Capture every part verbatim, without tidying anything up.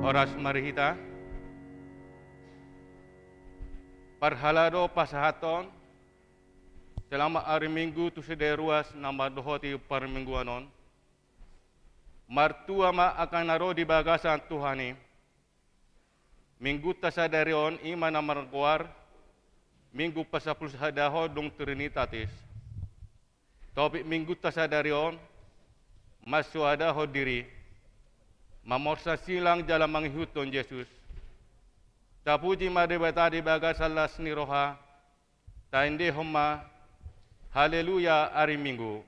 Horas ma di hita. Parhalado pasahathon selamat ari Minggu tu sude ruas na mandohoti parmingguan on. Martua ma angka na ro di bagasan Tuhan i. Minggunta sadari on i ma na margoar Minggu pasampulu sada dung Trinitatis. Topik Minggunta sadari on, mansoadahon diri, mamorsan silang jala mangihuthon Jesus. Tapuji ma Debata di bagasan las ni roha, taendehon ma, Haleluya, ari Minggu.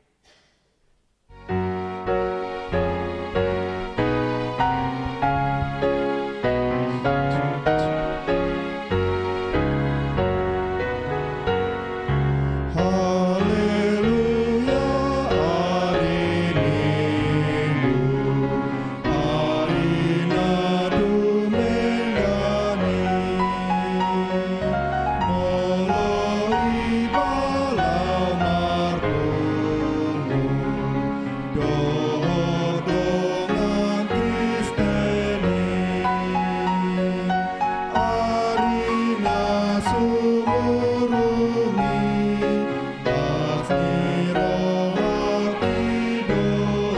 Haleluya, ari Minggu, ari na dumenggan i. Molo iba laho marpungu dohot dongan Kristen i, ari na sumurung i, las ni rohanta do i.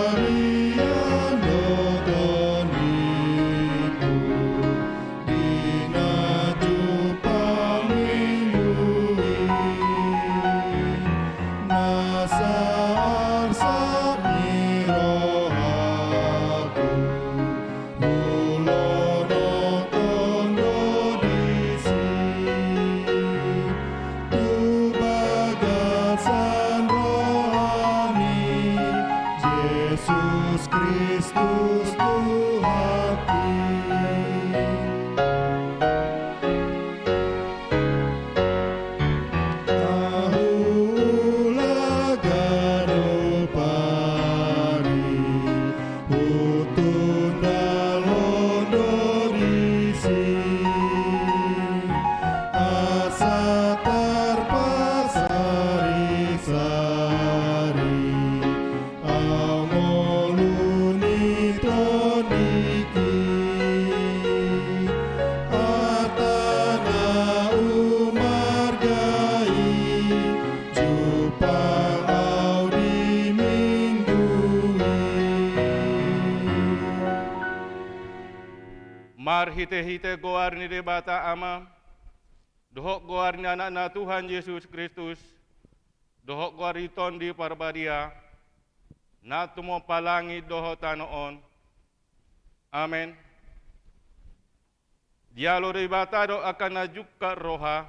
Mararian do tondiku di na jumpang Minggu i, nasa arsak ni rohangku, hulonokhon do disi tu bagasan roha ni Jesus Kristus Tuhanki. Ahu ulaga do pari, hutundalhon do disi, asa tarpasari-sari au ngolu ni tondingki. Arta na umarga i, jumpang au di Minggu i. Marhite-hite goar ni Debata Ama, dohot goar ni Anakna Tuhan Jesus Kristus, dohot goar ni Tondi Parbadia, na tumompa langit dohot tano on. Amen. Dialo Debata do angka na jungkat roha,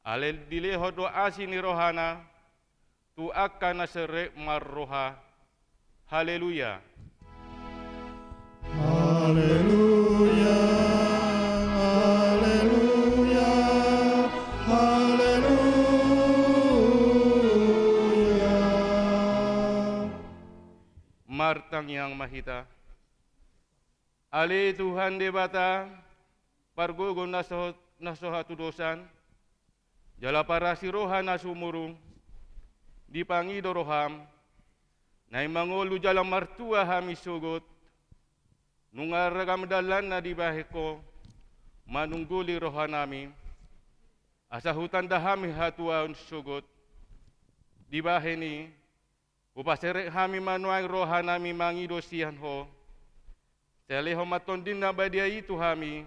alai dilehon do asi ni rohana tu angka na serep marroha. Haleluya. Haleluya, haleluya, haleluya. Martangiang ma hita. Ale Tuhan Debata, pargogo na so, na so hatudosan, jala parasi roha na sumurung, dipangido roham, naeng mangolu jala martua hami sogot, nunga ragam dalanna dibahen Ho, manungguli rohanami, asa hutanda hami hatuaon sogot, dibahen i, hupaserep hami ma nuaeng rohanami mangido sian Ho, Sai lehon ma Tondim na badia i tu hami,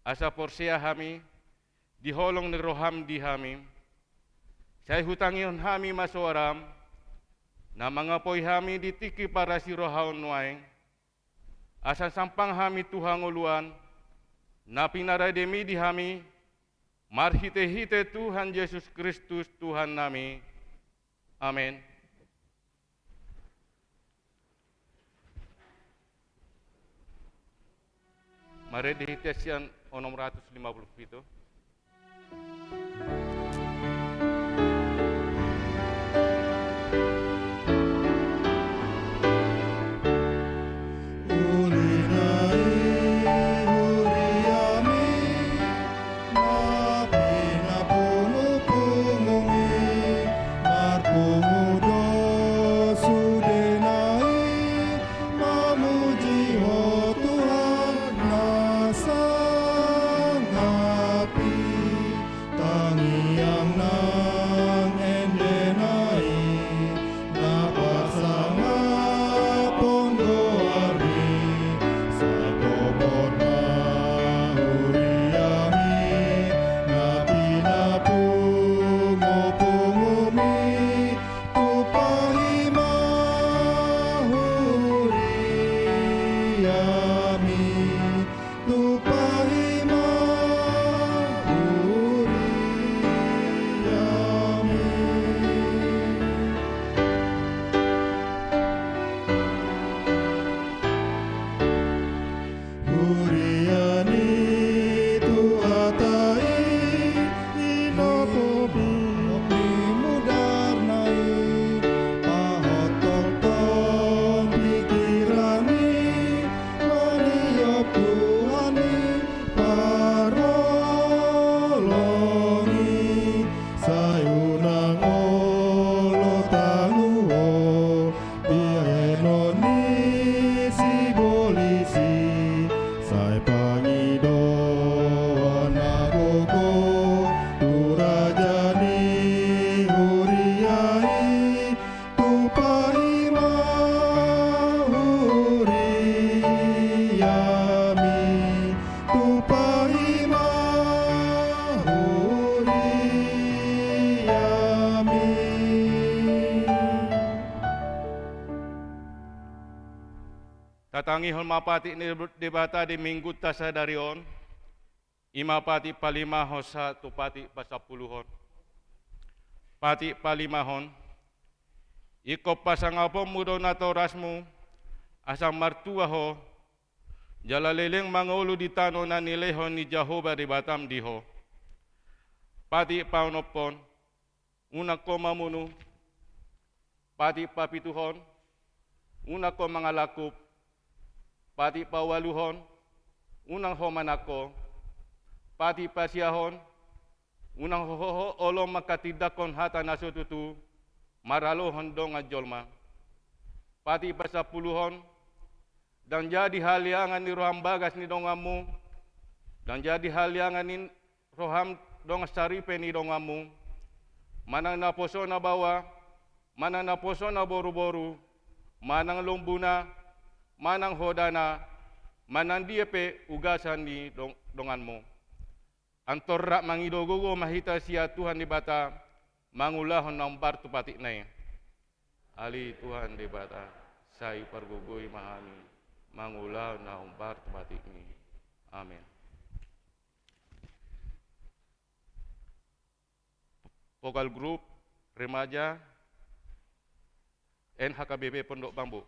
asa porsea hami di holong ni roham di hami. Sai hutangihon hami ma soaram, na mangapoi hami di tingki parasirohaon nuaeng, asa sampang hami tu hangoluan na pinarademi di hami, marhitehite Tuhan Jesus Kristus Tuhannami. Amen. Marende hita sian onom ratus lima puluh pitu. Uli nai huriami, na pinapungupungu i, marpungu do sude nai, mamuji Ho Tuhan na sangap i. Tangiang nang ende nai, na pasangaphon goarmi, sapopotan huriami, na pinapungupungumi, tumpahi ma huriami. Tumpahi ma huriami. Huria ni Tuhanta i, inopop ni mudarna i, pahothon pingkiran i, maniop Tuhan i parholong i, sai unang olo tanu ho, bahenon ni sibolis i, sai pangidoan na gogo, tu raja ni huria i, tumpahi ma huriami, tumpahi ma huriami. Tatangihon ma patik ni Debata di Minggunta sadari on. I ma patik palimahon sahat tu patik pasampuluhon. Patik palimahon. Ingkon pasangaponmu do natorasmu, asa martua ho, jala leleng mangolu di tano na nilehon ni Jahowa Debatam di ho. Patik paonomhon. Unang ho mamunu. Patik papituhon. Unang ho mangalangkup. Patik paualuhon. Unang ho manangko. Patik pasiahon. Unang ho, ho, ho olo manghatindanghon hata na so tutu maralohon dongan jolma. Patik pasampuluhon. Ndang jadi haleangan ni roham bagas ni donganmu. Ndang jadi haleangan ni roham dongan saripe ni donganmu, manang naposona baoa, manang naposona boruboru, manang lombuna, manang hodana, manang dia pe ugasan ni dong-, donganmu. Antor rap mangido gogo ma hita sian Tuhan Debata, mangulahon na hombar tu patikna i. Ale Tuhan Debata, sai pargogoi ma hami, mangulahon na hombar tu patikmi. Amen. Vokal grup remaja N H K B P Pondok Bambu.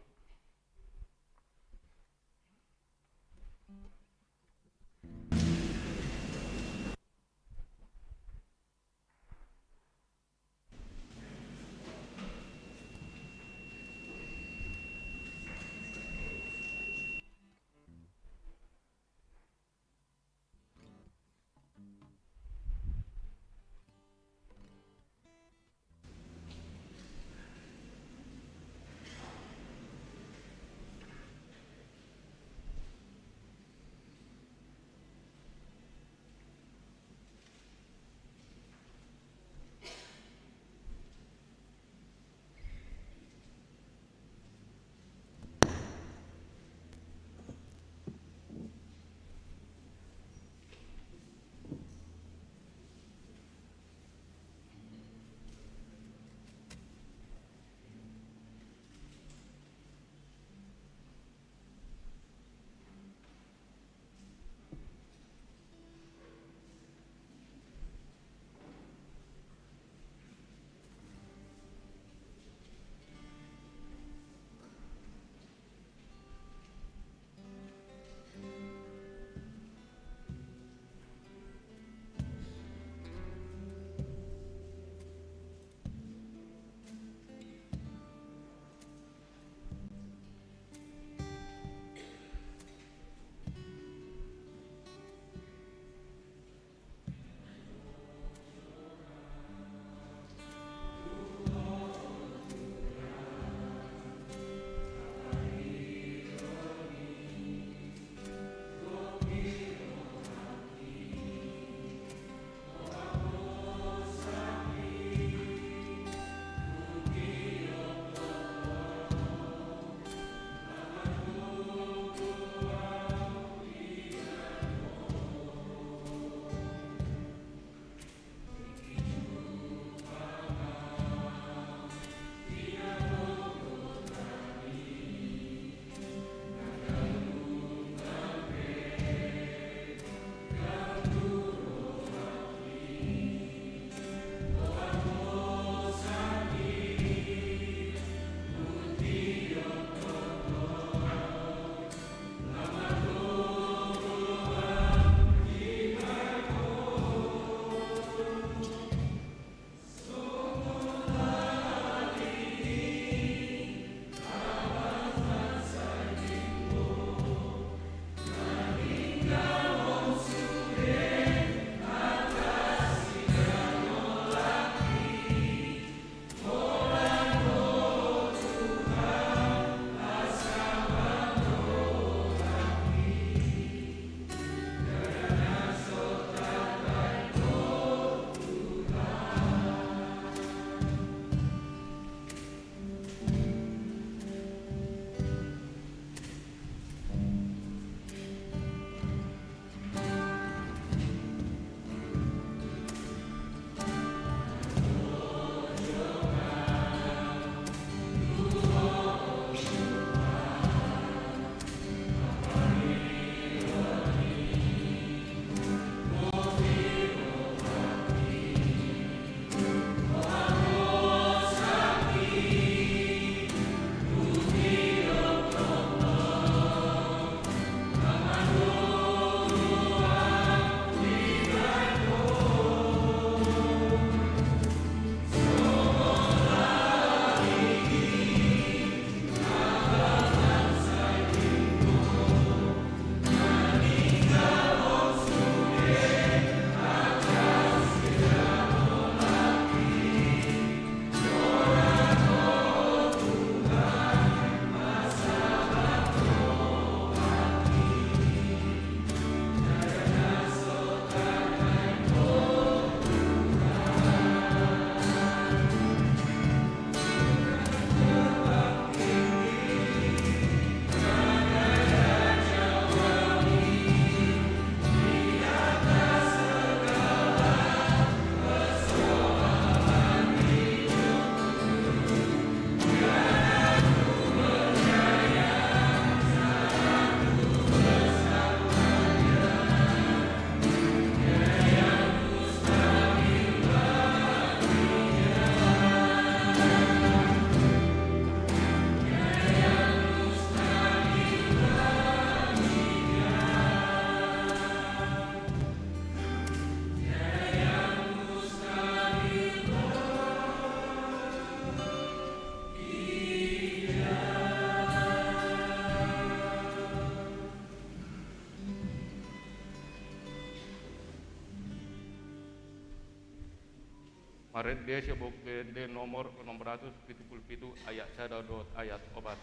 Marende sian Buku Ende nomor onom ratus pitu pulu pitu, ayat sada dohot ayat opat.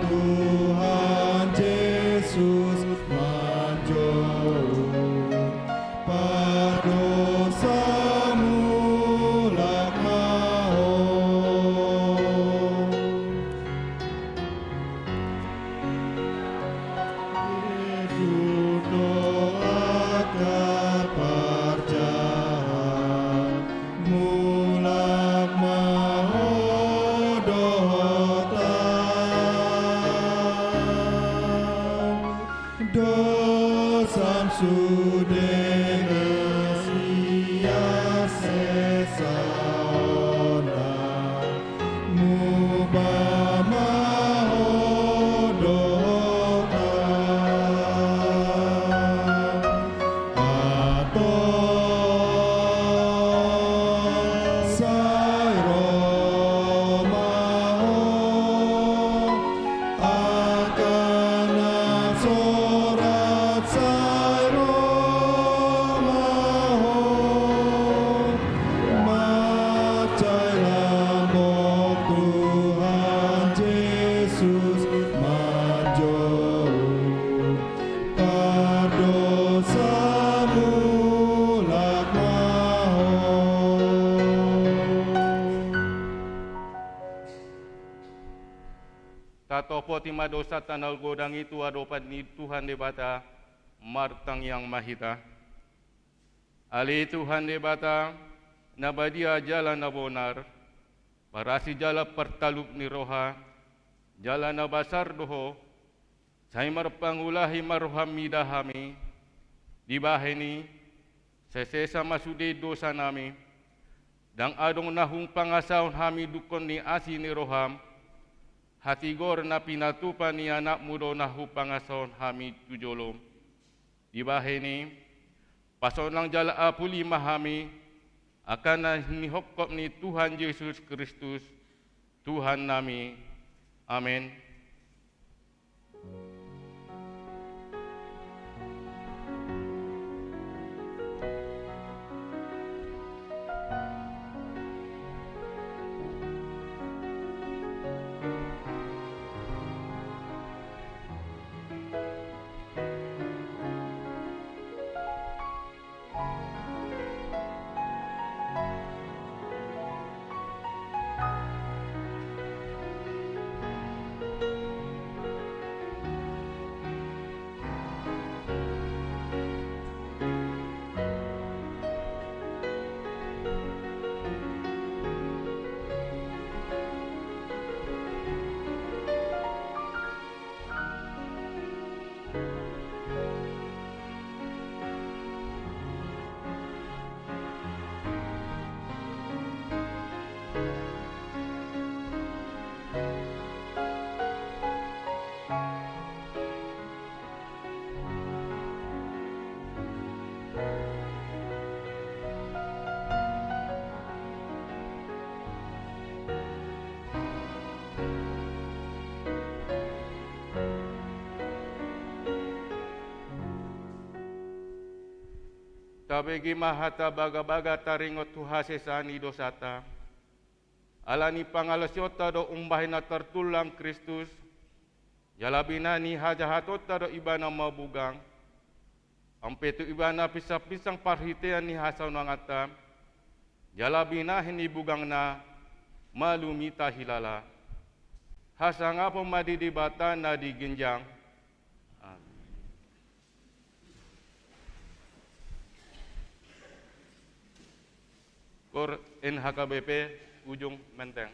Tuhan Jesus manjou pardosamu, lak ma ho. Ijunno angka parjahatmu, lak ma ho dohot au. Dosam sude na sia sesa on, muba ma ho dohot au. Aton sai ro ma ho, angka na sorat sai ro ma ho. Mansai lambok Tuhan Jesus manjou pardosamu, lak ma ho. Tatopoti ma dosanta na godang i tu adopan ni Tuhan Debata, martangiang ma hita. Ale Tuhan Debata, na badia jala na bonar, parasi jala partalup ni roha, jala na basar do Ho, sai marpangulahi ma roham mida hami. Dibahen i, sai sesa ma sude dosanami, ndang adong na hupangasahon hami dungkon ni asi ni roham. Hatigoran na pinatupa ni Anakmu do na hupangasahon hami tu jolom. Dibahen i, pasonang jala apuli ma hami, angka na hinihongkop ni Tuhan Jesus Kristus, Tuhannami. Amen. Tabege ma hata bagabaga taringot tu hasesaan ni dosanta. Ala ni pangalaosionta do umbahen na tartulang Kristus, jala binahen ni hajahatonta do Ibana mabugang. Ampe tu Ibana pinsangpinsang parhitean ni hasonanganta, jala binahen ni bugangna malum hita hilala. Hasangapon ma di Debata na di ginjang. Amin. Koor N H K B P Ujung Menteng.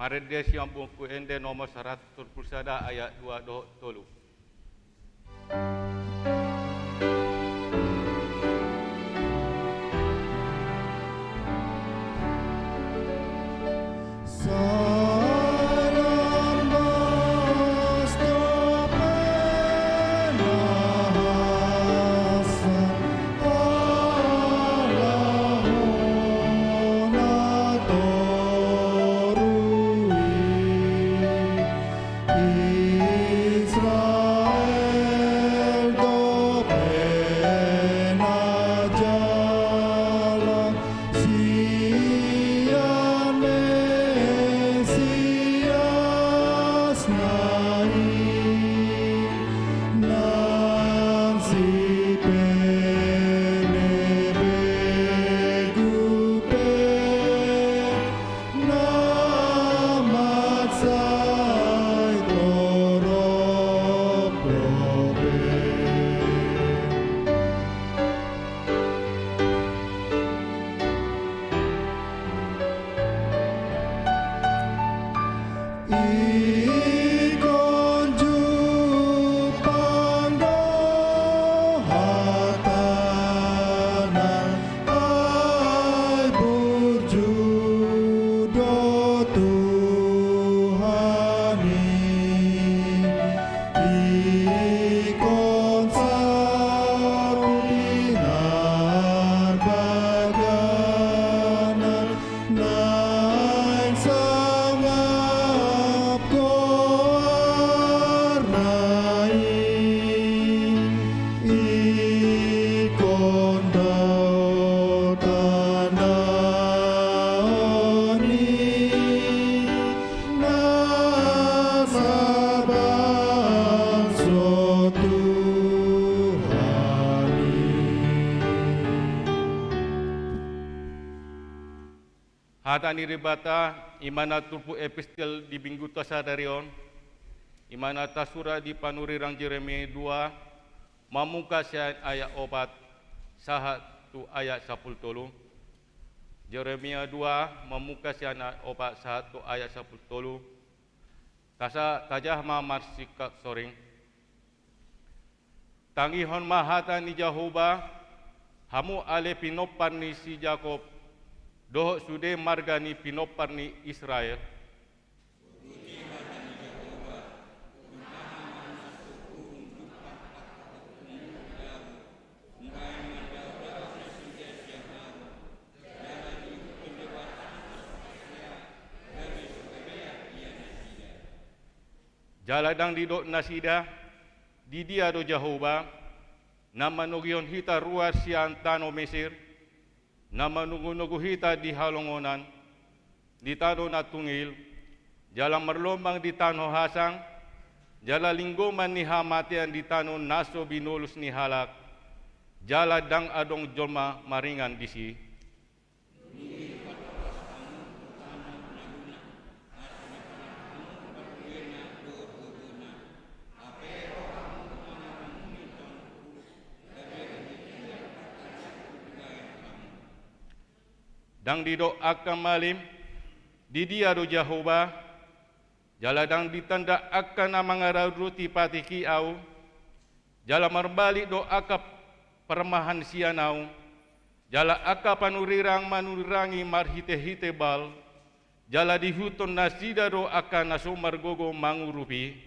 Marende sian Buku Ende nomor saratus tolu pulu sada ayat dua dohot tolu. Israel dope na jalang sian Mesias na i, nang sipelebegu pe na mansai torop dope. Ingkon jumpang do hatana, ai burju do Tuhan i. Ingkon saut pinarbagana, naeng sangap goarna i. Ingkon do tandaon i na sabangso Tuhan i. Hata ni Debata, i ma na turpuk epistel di Mingguta sadari on, i ma na tarsurat di panurirang Jeremia dua, mamungka sian ayat opat sahat tu ayat sampulu tolu. Jeremia dua, mamungka sian ayat opat sahat tu ayat sampulu tolu. Tasa, tajaha ma marsingkat soring. Tangihon ma hata ni Jahowa, hamu ale pinompar ni si Jakob, dohot sude marga ni pinompar ni Israel. Jala ndang didok nasida, di dia do Jahowa, na manogihon hita ruar sian tano Mesir, na manogunogu hita di halongonan, di tano na tungil, jala marlombang di tano hasang, jala linggoman ni hamatean di tano na so binolus ni halak, jala ndang adong jolma maringan disi. Ndang didok angka malim, di dia do Jahowa, jala ndang ditanda angka na mangaradoti patik i ahu, jala marbalik do angka parmahan sian ahu, jala angka panurirang manurirangi marhitehite Baal, jala diihuthon nasida do angka na so margogo mangurupi.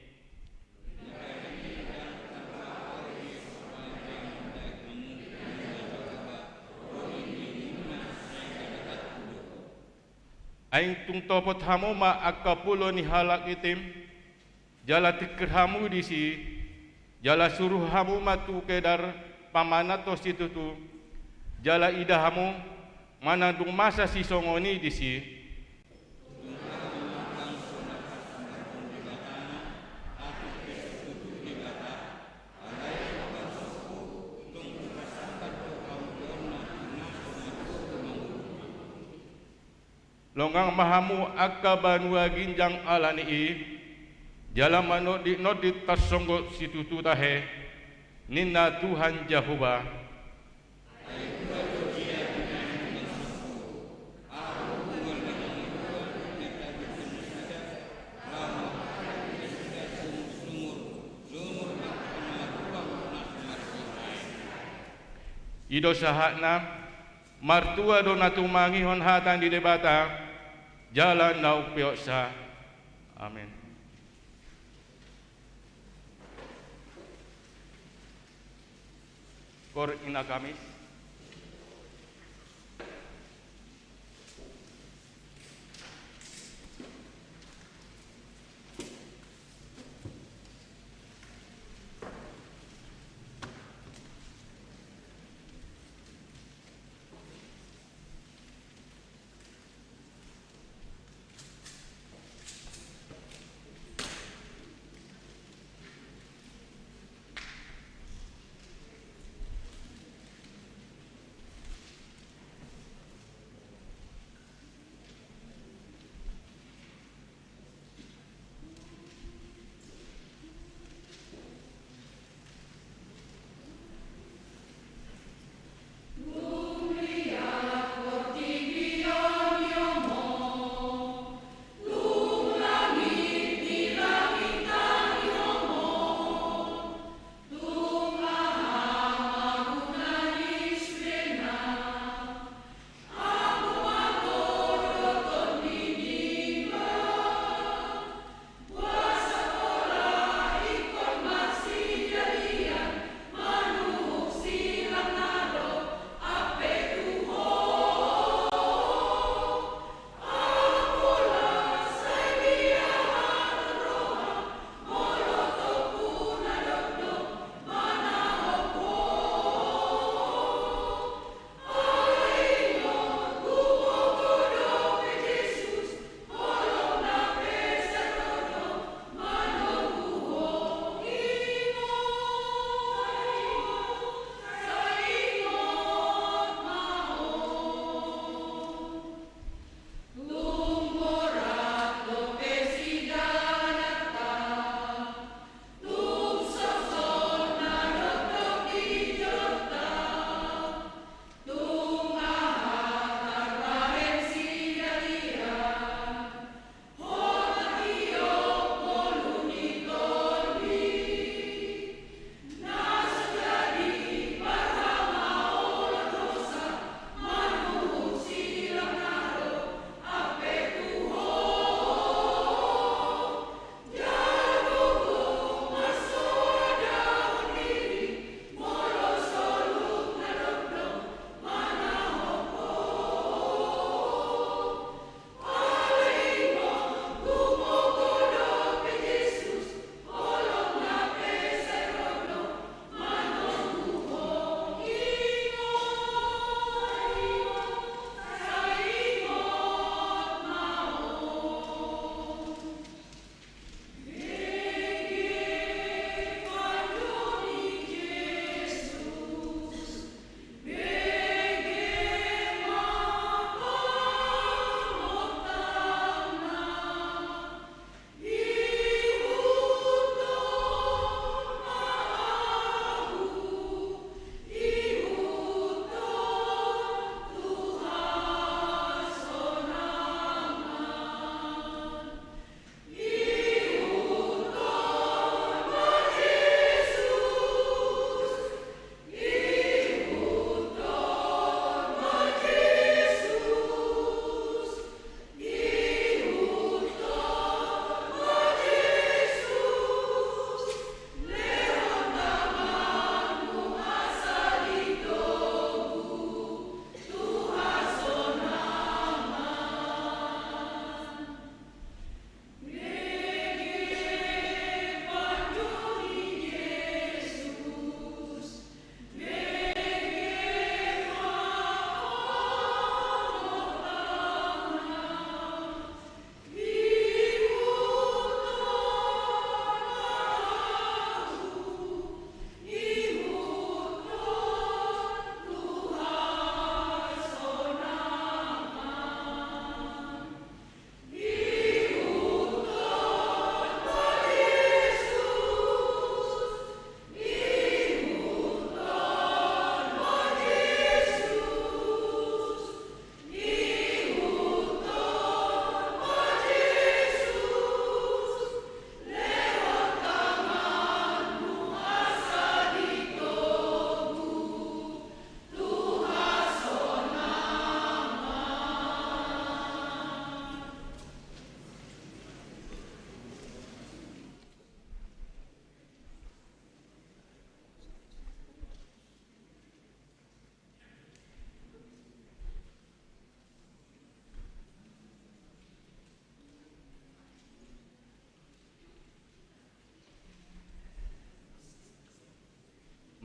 Ai tung topot hamu ma angka pulo ni halak Kitim, jala tingkir hamu disi, jala suru hamu ma tu Kedar pamananhon situtu, jala ida hamu manang dung masa sisongon i disi. Longang ma hamu angka banua ginjang ala ni i, jala manonditnondit tarsonggot situtu tahe, ninna Tuhan Jahowa. I do sahatna. Martua do na tumangihon hata ni Debata jala na umpeopsa. Amen. Korinth na Kamis.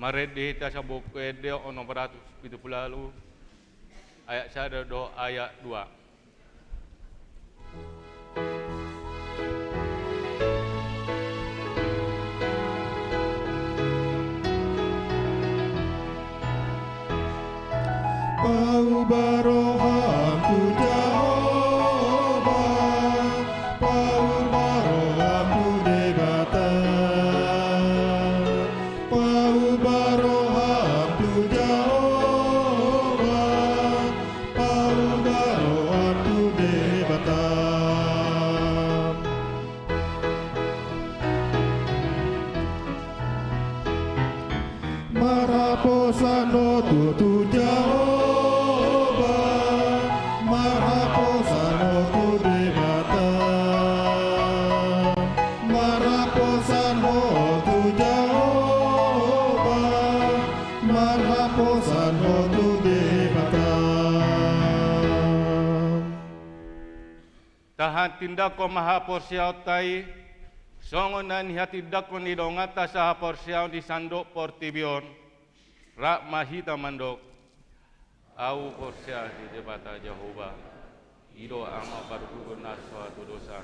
Marende hita sian Buku Ende onom ratus pitu pulu ualu, ayat sada dohot ayat dua. Pauba roham tu Jahowa, pauba roham tu Debata. Pauba roham tu Jahowa, pauba roham tu Debata. Marhaposan ho tu, tu Jahowa, marhaposan ho tu Debata. Marhaposan ho tu Jahowa, marhaposan ho tu Debata. Tahatindanghon ma haporseaonta i, songon na nihatindanghon ni donganta sahaporseaon di sandok portibi on. Rap ma hita mandok: Ahu porsea di Debata Jahowa, i do Ama pargogo na so hatodosan,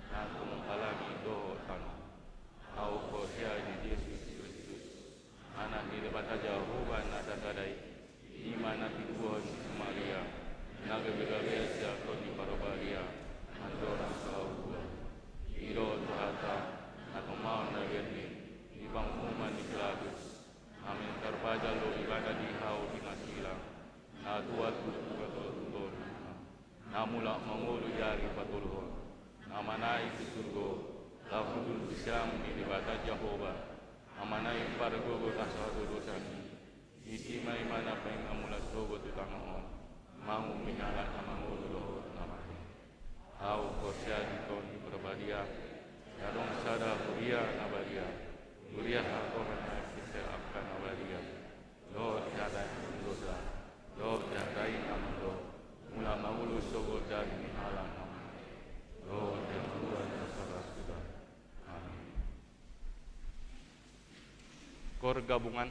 na tumompa langit dohot tano. Ahu porsea di Jesus Kristus, Anak ni Debata Jahowa na sasada i, i ma na tinoguhon si Maria, na gabe gabe sian Tondi Parbadia, andorang so hahut. I do Tuhanta, na tumaon na bernit di panguhuman ni Pilatus, naeng tarpajal do Ibana di hau di masilang, na tuat tu purgatorium do, na mulak mangolu di ari patoluhon, na manaek tu surgo, laho tu siamun ni Debata Jahowa, na manaek pargogo na so hatodosan i. Disi ma Ibana paima mulak sogot tu tano on, manguhumi halak na mangolu dohot na mate. Ahu porsea di Tondi Parbadia, i ma sada huria na badia, huria hatorangan sian angka na badia, dohot di hata ni dosa, dohot di hata ni na mandok, mulak mangolu sogot di ari ni halak na mate, dohot di hangoluan na so ra suda. Amin. Koor gabungan.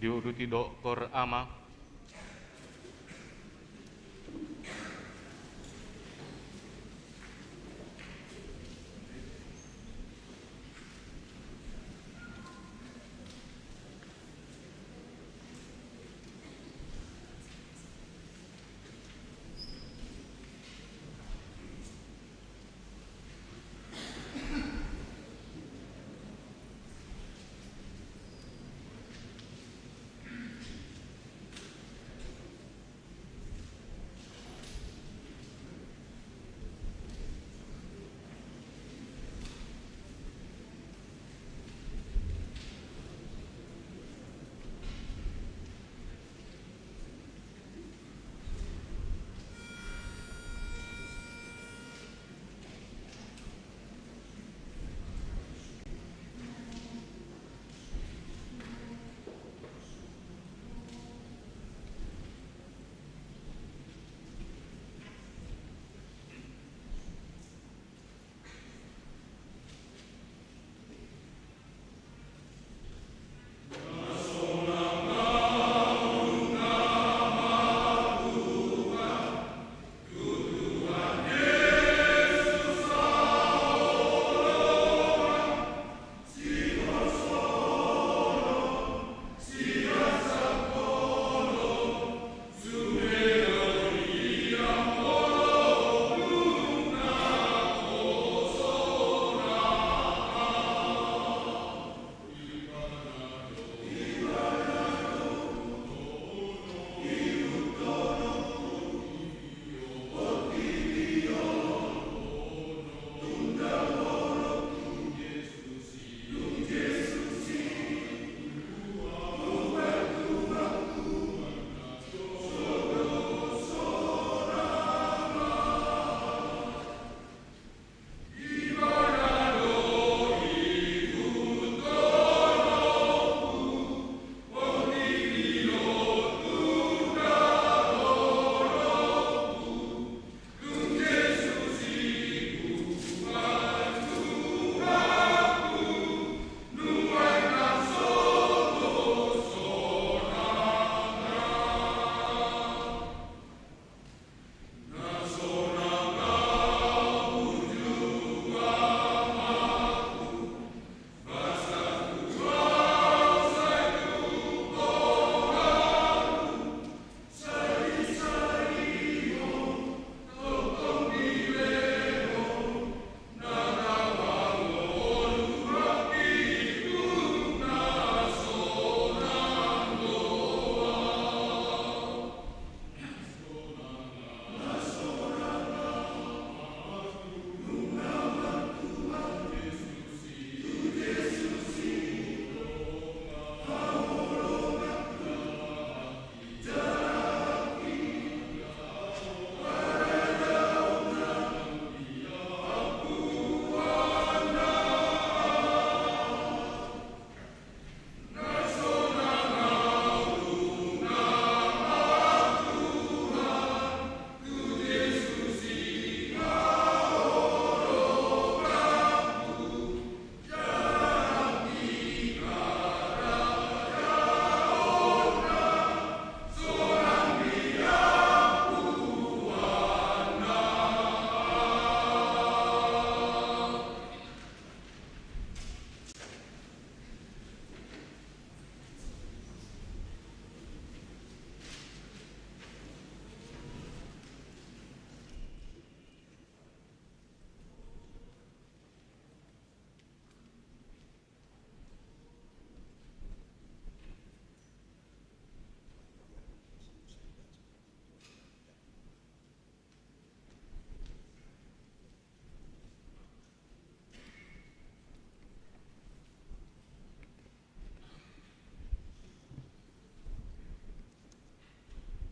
Diuduti dohot Ama.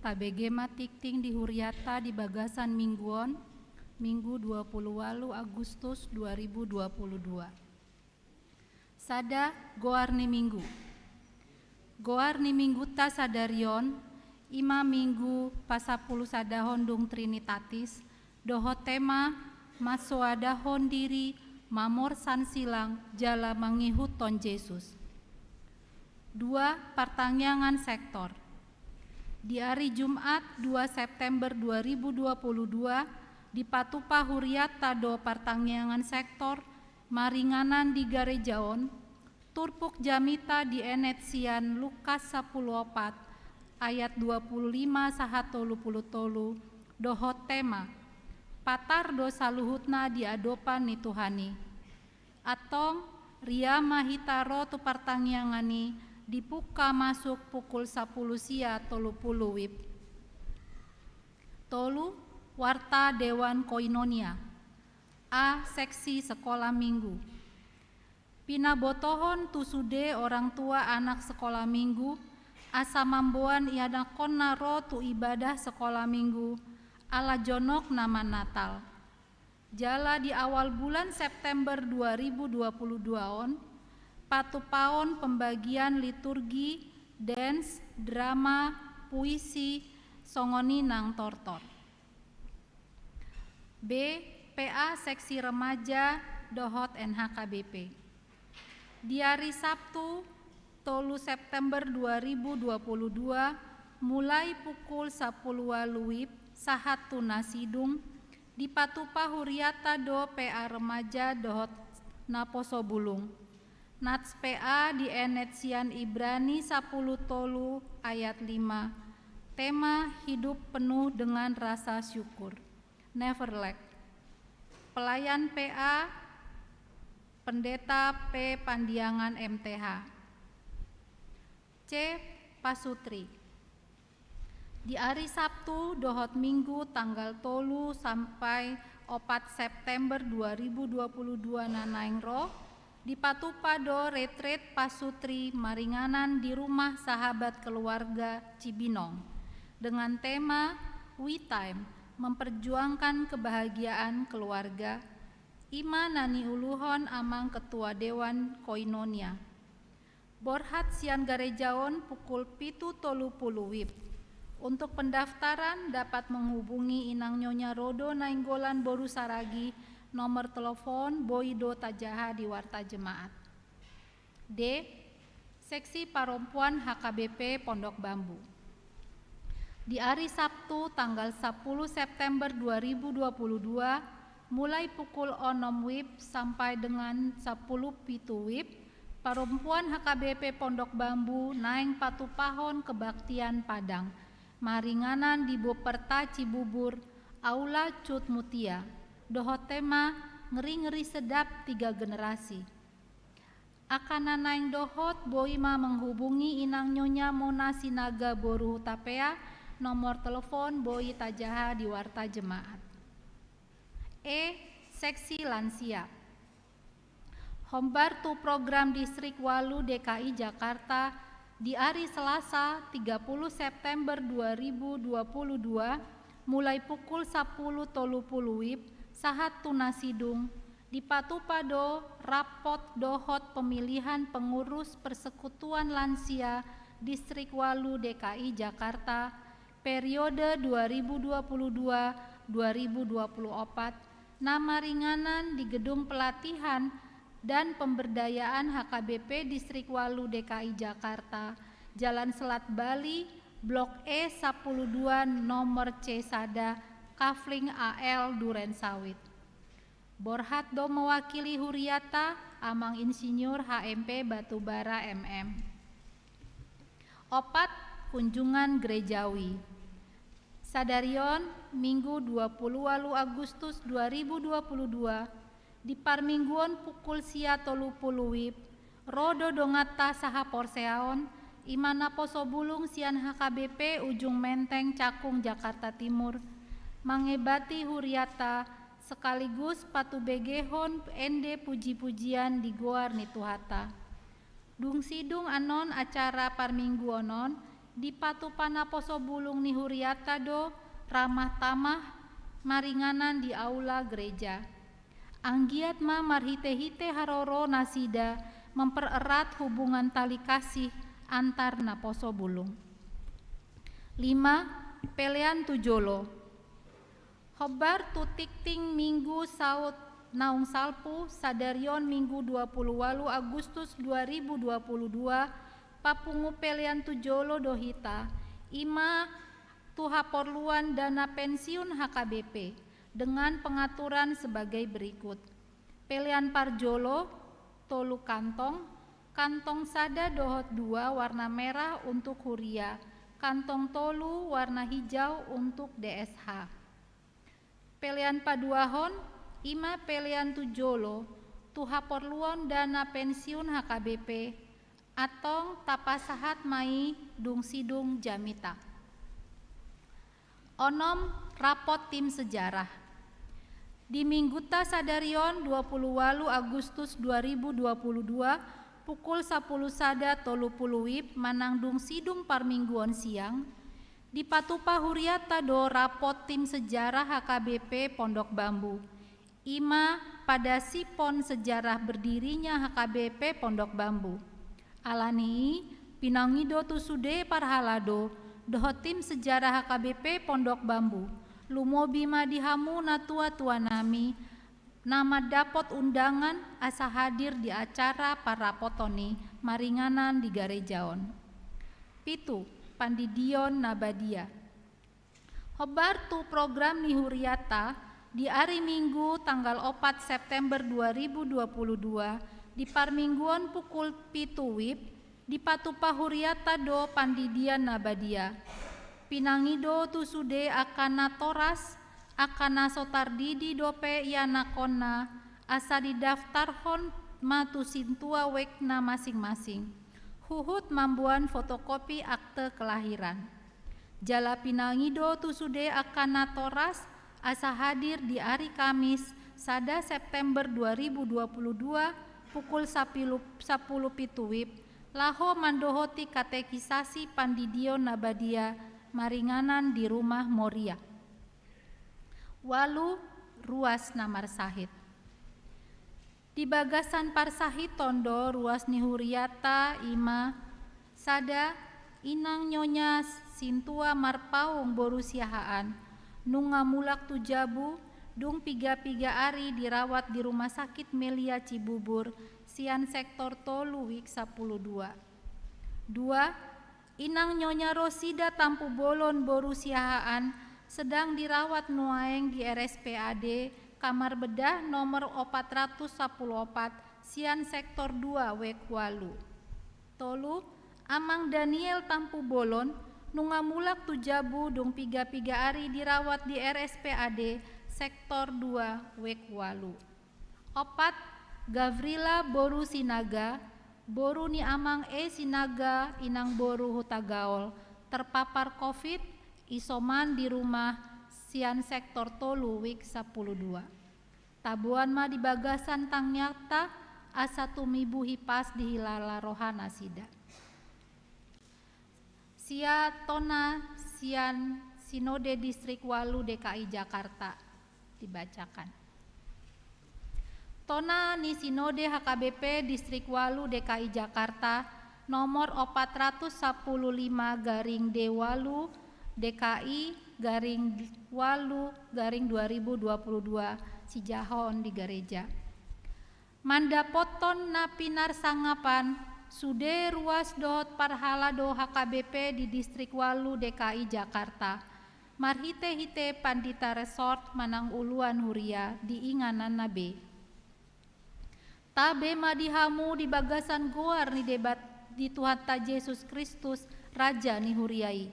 Tabege ma tingting di huriata di bagasan minggu on, Minggu dua puluh ualu Agustus dua ribu dua puluh dua. Sada, goar ni minggu. Goar ni mingguta sadari on, i ma minggu pasampulu sadahon dung Trinitatis, dohot tema, mansoadahon diri, mamorsan silang, jala mangihuthon Jesus. Dua, partangiangan sektor. Di ari Jumat dua September dua ribu dua puluh dua, dipatupa huriatta do partangiangan sektor maringanan di gareja on, turpuk jamita dienet sian Lukas sapuluh opat ayat dua puluh lima sahat tolu puluh tolu, dohot tema, patar do saluhutna di adopan ni Tuhan i. Antong, ria ma hita ro tu partangiangan i, dipungka masuk pukul sapuluh sia tolu puluh wib. Tolu, warta Dewan Koinonia. A, seksi sekolah minggu. Pinabotohon tu sude orang tua anak sekolah minggu, asa mamboan ianakkonna ro tu ibadah sekolah minggu, ala jonok na manatal. Jala di awal bulan September dua ribu dua puluh dua on, patupaon pembagian liturgi, dance, drama, puisi, songon i nang tortor. B, P A seksi remaja dohot N H K B P. Di ari Sabtu, tolu September dua ribu dua puluh dua, mulai pukul sapuluh walu wib sahat tu na sidung, dipatupa huriatta do P A remaja dohot naposo bulung. Nats P A dienet sian Ibrani sapuluh tolu ayat lima. Tema, hidup penuh dengan rasa syukur. Never lack. Pelayan P A, Pendeta P Pandiangan M T H. C, Pasutri. Di ari Sabtu dohot Minggu tanggal tolu sampai opat September dua ribu dua puluh dua na naeng ro, dipatupa do retret Pasutri maringanan di Rumah Sahabat Keluarga Cibinong dengan tema We Time, memperjuangkan kebahagiaan keluarga. I ma na niuluhon amang Ketua Dewan Koinonia. Borhat sian gareja on pukul pitu tolu puluh wib. Untuk pendaftaran dapat menghubungi Inang Nyonya Rodo Nainggolan boru Saragi, nomor telepon boi do tajaha di warta jemaat. D, seksi parompuan H K B P Pondok Bambu. Di ari Sabtu tanggal sapuluh September dua ribu dua puluh dua, mulai pukul onom wib sampai dengan sapuluh pitu wib, parompuan H K B P Pondok Bambu naeng patupahon kebaktian Padang maringanan di Boperta Cibubur, Aula Cut Mutia, dohot tema Ngeri-ngeri Sedap Tiga Generasi. Angka na naeng dohot boi ma menghubungi Inang Nyonya Mona Sinaga boru Hutapea, nomor telepon boi tajaha di warta jemaat. E, seksi lansia. Hombar tu program Distrik Walu D K I Jakarta di ari Selasa tiga puluh September dua ribu dua puluh dua, mulai pukul sapuluh tolu puluh wib sahat tu na sidung, dipatupa do rapot dohot pemilihan pengurus Persekutuan Lansia Distrik Walu D K I Jakarta periode dua ribu dua puluh dua dua ribu dua puluh opat na maringanan di Gedung Pelatihan dan Pemberdayaan H K B P Distrik Walu D K I Jakarta, Jalan Selat Bali, Blok E sapuluh dua, nomor C sada, Kafling A L, Duren Sawit. Borhat do mewakili huriatta amang Insinyur H M P Batubara M M. Opat, kunjungan gerejawi. Sadari on, Minggu dua puluh walu Agustus dua ribu dua puluh dua, di parmingguon pukul sia tolu puluh wib, ro do donganta sahaporseaon, i ma naposo bulung sian H K B P Ujung Menteng Cakung Jakarta Timur, mangebati huriatta sekaligus patubegehon ende puji-pujian di goar ni Tuhanta. Dung sidung annon acara parmingguon on, dipatupa naposo bulung ni huriatta do ramah tamah maringanan di aula gereja. Anggiat ma marhite-hite haroro nasida mempererat hubungan tali kasih antar naposo bulung. Lima, pelean tu jolo. Hombar tu tingting Minggu saut naung salpu, sadari on Minggu dua puluh walu Agustus dua ribu dua puluh dua, Papungu pelean tu jolo do hita, i ma tu haporluan dana pensiun H K B P, dengan pengaturan sebagai berikut. Pelean parjolo, tolu kantong, kantong sada dohot dua warna merah untuk huria, kantong tolu warna hijau untuk D S H. Pelean paduahon, i ma pelean tu jolo, tu haporluan dana pensiun H K B P, antong tapasahat ma i dung sidung jamita. Onom, rapot tim sejarah. Di Mingguta sadari on, dua puluh walu Agustus dua ribu dua puluh dua, pukul sapuluh sada tolu puluh wib manang dung sidung parmingguon siang, dipatupa huriata do rapot tim sejarah H K B P Pondok Bambu. I ma padasipon sejarah berdirinya H K B P Pondok Bambu. Alani i, pinangido tu sude parhalado dohot tim sejarah H K B P Pondok Bambu, lumobi ma di hamu natua-tua nami, na mandapot undangan asa hadir di acara parrapoton i maringanan di gareja on. Pitu, pandidion na badia. Hombar tu program ni huriata, di ari Minggu tanggal opat September dua ribu dua puluh dua, di parmingguon pukul pitu wib, dipatupa huriata do pandidion na badia. Pinangido tu sude angka natoras, angka na so tardidi dope ianakhonna, asa didaftarhon ma tu sintua wekna masing-masing, huhut mamboan fotokopi akte kelahiran. Jala pinangido tu sude angka natoras asa hadir di ari Kamis, sada September dua ribu dua puluh dua, pukul sapuluh, sapuluh pitu wib, laho mandohoti katekisasi pandidion na badia maringanan di Rumah Moria. Walu, ruas na marsahit. Di bagasan parsahiton do ruas ni huriata, i ma: sada, inang nyonya sintua Marpaung boru Siahaan, nunga mulak tu jabu, dung piga-piga ari dirawat di Rumah Sakit Melia Cibubur, sian sektor tolu wik sapuluh dua. Dua, inang nyonya Rosida Tampubolon boru Siahaan, sedang dirawat nuaeng di R S P A D, kamar bedah nomor opat ratus sapuluh opat, sian sektor dua wek walu. Tolu, amang Daniel Tampubolon, nunga mulak tu jabu dung piga-piga ari dirawat di R S P A D, sektor dua wek walu. Opat, Gavrila boru Sinaga, boru ni amang E Sinaga, inang boru Hutagaol, terpapar covid, isoman di rumah, sian sektor tolu wik sapuluh dua. Taboan ma di bagasan tangiangta, asa tumibu hipas dihilala roha nasida. Sia tona sian Sinode Distrik walu D K I Jakarta dibacakan. Tona ni Sinode H K B P Distrik walu D K I Jakarta, nomor opat ratus sapuluh lima garing D walu D K I garing walu garing dua ribu dua puluh dua, sijahaon di gareja. Mandapothon na pinarsangapan sude ruas dohot parhalado H K B P di Distrik walu D K I Jakarta, marhite-hite pandita resort manang uluan huria di ingananna be. Tabe ma di hamu di bagasan goar ni Debat-, ni Tuhanta Jesus Kristus, Raja ni huria i.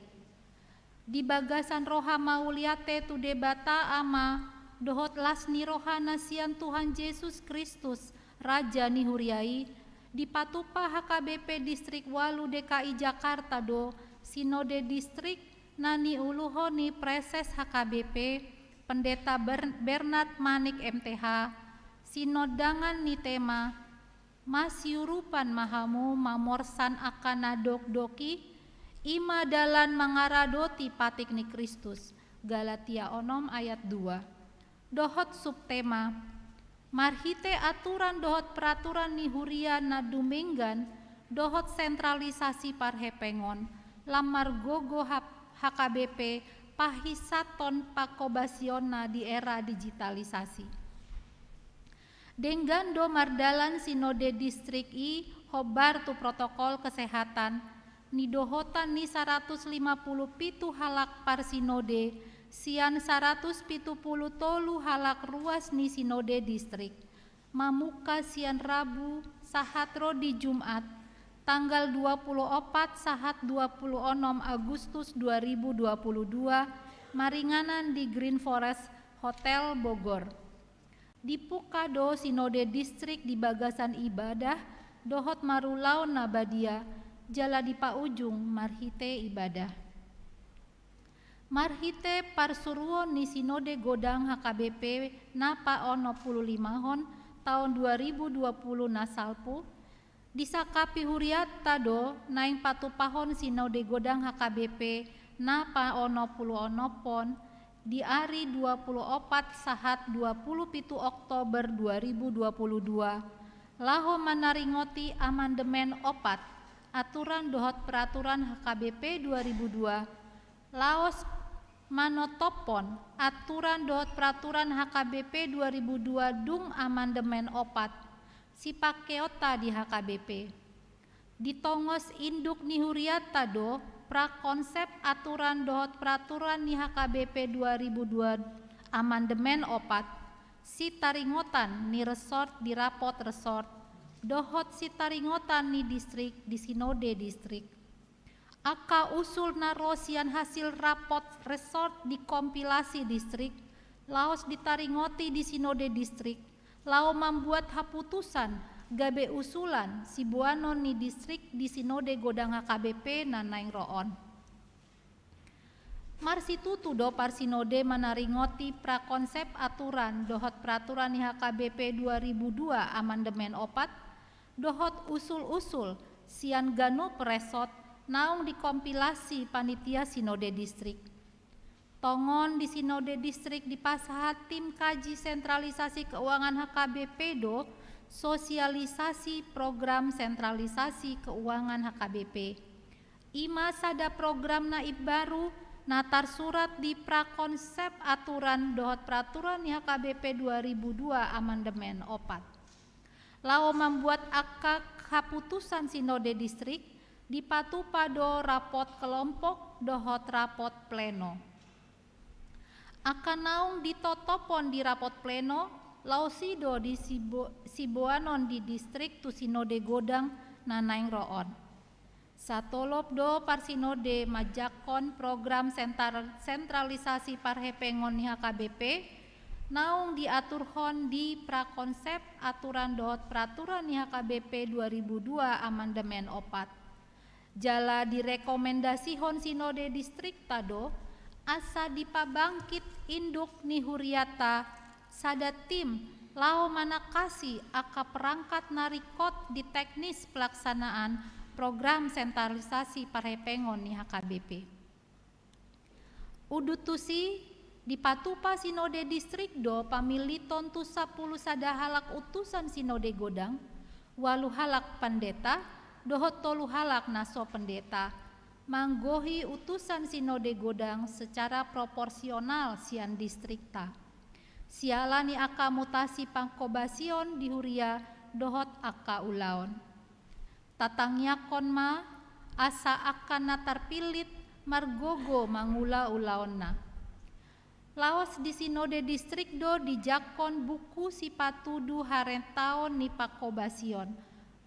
Di bagasan roha mauliate tu Debata Ama, dohot las ni roha na sian Tuhan Jesus Kristus, Raja ni huria i, dipatupa H K B P Distrik walu D K I Jakarta do, Sinode Distrik na niuluhon ni Praeses H K B P, Pendeta Ber-, Bernard Manik M T H, sinondangan ni tema, masiurupan ma hamu mamorsan angka na dokdok i, i ma dalan mangaradoti patik ni Kristus, Galatia onom ayat dua. Dohot subtema, marhite aturan dohot peraturan ni huria na dumenggan, dohot sentralisasi parhepengon, lam margogo hap-, H K B P, pahisathon pangkobasionna di era digitalisasi. Denggan do mardalan Sinode Distrik i hombar tu protokol kesehatan, nidohotan ni saratus lima pulu pitu halak parsinode, sian saratus pitu pulu tolu halak ruas ni sinode distrik, mamungka sian Rabu sahat ro di Jumat, tanggal dua pulu opat sahat dua pulu onom Agustus dua ribu dua pulu dua, maringanan di Green Forest Hotel Bogor. Dipungka do sinode distrik di bagasan ibadah dohot marulaon na badia, jala dipaujung marhite ibadah. Marhite parsuruon ni sinode godang H K B P na paonom pulu limahon taon dua ribu dua pulu na salpu, disangkapi hurianta do naeng patupahon sinode godang H K B P na paonom pulu onophon di ari dua pulu opat sahat dua pulu pitu Oktober dua ribu dua pulu dua, laho manaringoti amandemen opat aturan dohot peraturan H K B P dua ribu dua, laos manotophon aturan dohot peraturan H K B P dua ribu dua dung amandemen opat, sipangkeonta di H K B P. Ditongos induk ni hurianta do prakonsep aturan dohot peraturan ni H K B P dua ribu dua amandemen opat, sitaringotan ni resort di rapot resort, dohot sitaringotan ni distrik di sinode distrik. Angka usul na ro sian hasil rapot resort dikompilasi distrik, laos ditaringoti di sinode distrik, laho mambuat haputusan gabe usulan siboanon ni distrik di sinode godang H K B P na naeng ro on. Marsitutu do parsinode manaringoti prakonsep aturan dohot peraturan ni H K B P dua ribu dua amandemen opat, dohot usul-usul sian ganup resort naung dikompilasi panitia sinode distrik. Tongon di sinode distrik dipasahat tim kaji sentralisasi keuangan H K B P do sosialisasi program sentralisasi keuangan H K B P. I ma sada program na imbaru na tarsurat di prakonsep aturan dohot peraturan ni H K B P dua ribu dua amandemen opat. Laho mambuat angka haputusan sinode distrik, dipatupa do rapot kelompok dohot rapot pleno. Angka naung ditotophon di rapot pleno, laos i do di sibo-, siboanon di distrik tu sinode godang na naeng ro on. Satolop do parsinode manjangkon program sentar-, sentralisasi parhepengon ni H K B P, naung diaturhon di prakonsep aturan dohot peraturan ni H K B P dua ribu dua amandemen opat. Jala direkomendasihon sinode distrikta do, asa dipabangkit induk ni hurianta sada tim laho manangkasi angka perangkat na ringkot di teknis pelaksanaan program sentralisasi parhepengon ni H K B P. Udut tusi, dipatupa sinode distrik do pamiliton tu sampulu sada halak utusan sinode godang, ualu halak pandeta, dohot tolu halak na so pandeta, manggohi utusan sinode godang secara proporsional sian distrikta. Siala ni angka mutasi pangkobasion di huria dohot angka ulaon. Tatangiangkon ma, asa angka na tarpillit margogo mangula ulaonna. Laos di sinode distrik do dijangkon buku sipatudu harentaon ni pangkobasion,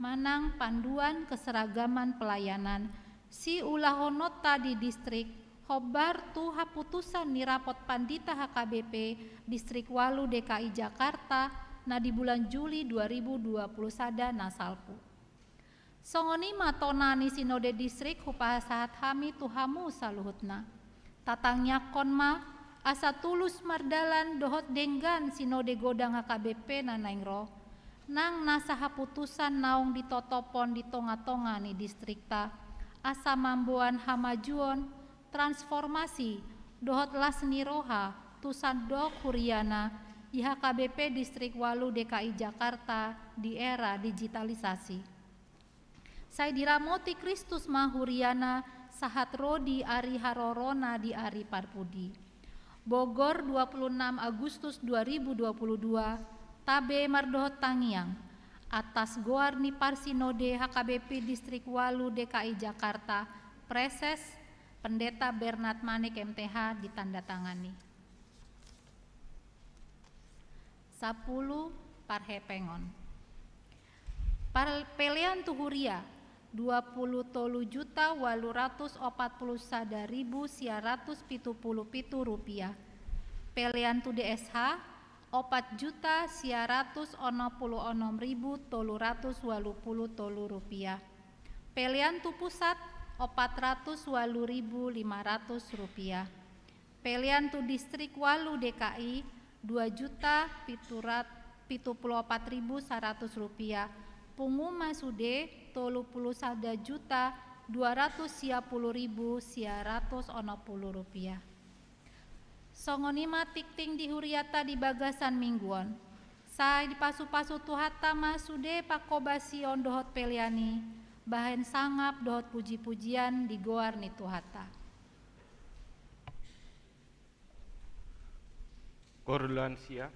manang panduan keseragaman pelayanan, siulahononta di distrik, hombar tu haputusan ni rapot pandita H K B P distrik ualu D K I Jakarta na di bulan Juli dua ribu dua puluh sada na salpu. Songon i ma tona ni sinode distrik hupasahat hami tu hamu saluhutna. Tatangiangkon ma, asa tulus mardalan dohot denggan sinode godang H K B P na naeng ro, nang nasa haputusan naung ditotophon di tonga-tonga ni distrikta, asa mamboan hamajuon, transformasi, dohot las ni roha tu sandok huriana di H K B P distrik ualu D K I Jakarta di era digitalisasi. Sai diramoti Kristus ma huriana sahat ro di ari harorona di ari parpudi. Bogor, dua puluh enam Agustus dua ribu dua puluh dua, tabe mardohot tangiang. Atas goar ni Parsinode H K B P Distrik Ualu D K I Jakarta, Praeses Pendeta Bernard Manik M T H, ditandatangani. Sapulu, parhepengon. Par-, pelean tu huria, dua pulu tolu juta ualu ratus opat pulu sada ribu sia ratus pitu pulu pitu rupiah. Pelean tu D S H, opat juta sia ratus onom pulu onom ribu tolu ratus ualu pulu tolu rupiah. Pelean tu pusat, opat ratus ualu ribu lima ratus rupiah. Pelean tu Distrik Ualu D K I, dua juta pitu rat-, pitu pulu opat ribu saratus rupiah. Pungu ma sude, tolu pulu sada juta dua ratus sia pulu ribu sia ratus onom pulu rupiah. Songon i ma tingting di huriata di bagasan minggu on. Sai dipasupasu Tuhanta ma sude pangkobasion dohot pelean i, bahen sangap dohot pujipujian di goar ni Tuhanta. Koor lansia.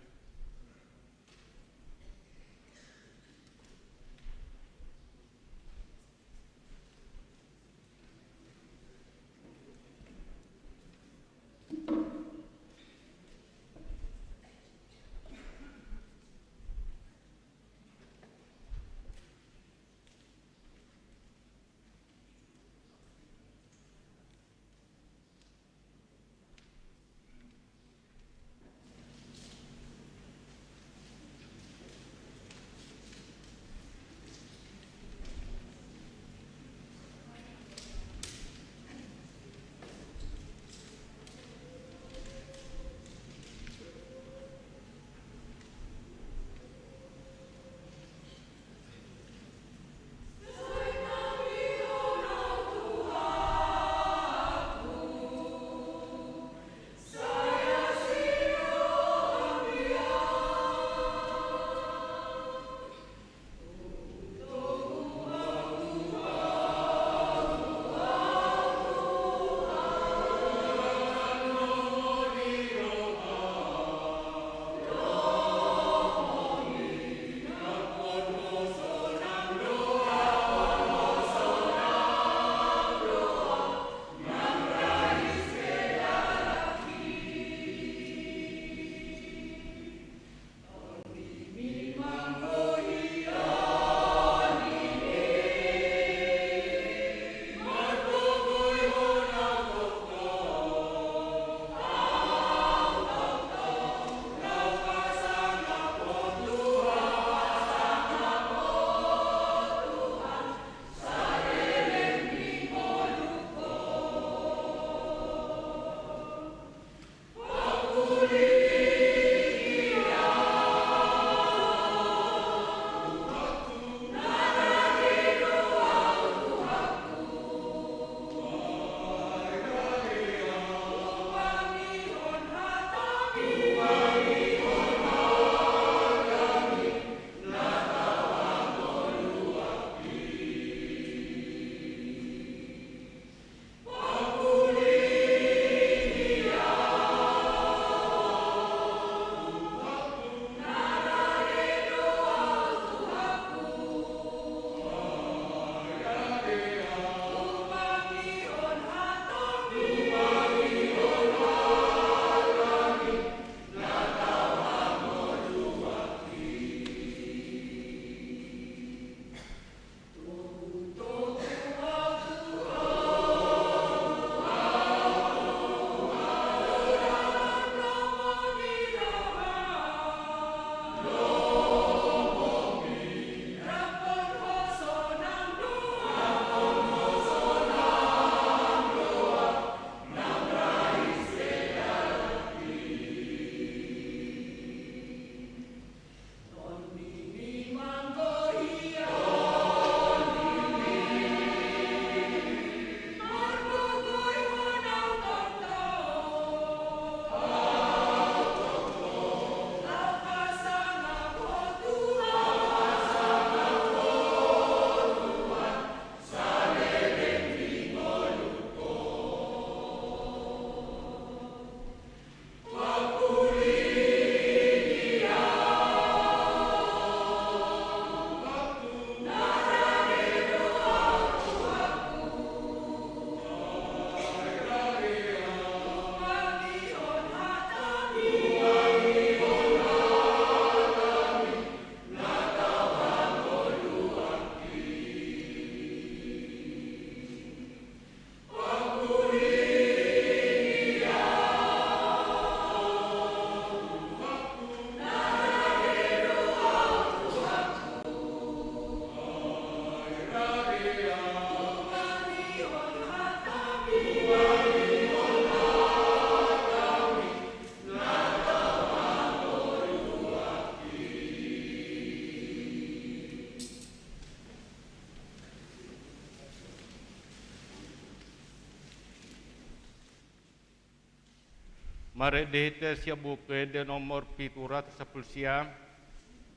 Marende hita sian Buku Ende nomor pitu ratus sampulu sia,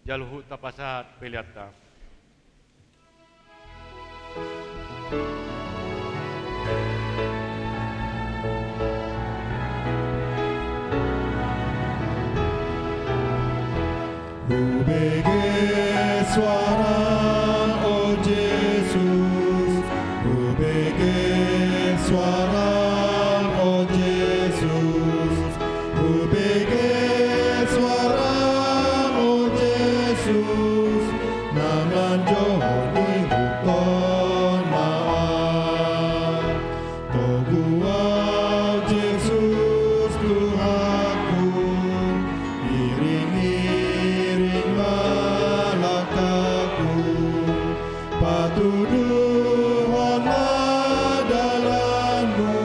jala huhut tapasahat peleanta. Hubege suaram, o Jesus, hubege suaram, o Jesus, hubege suaram, o Jesus, na manjou ho di huton ma au. Togu au Jesus Tuhanku, iring-iring ma langkahku, patuduhon ma dalanmu,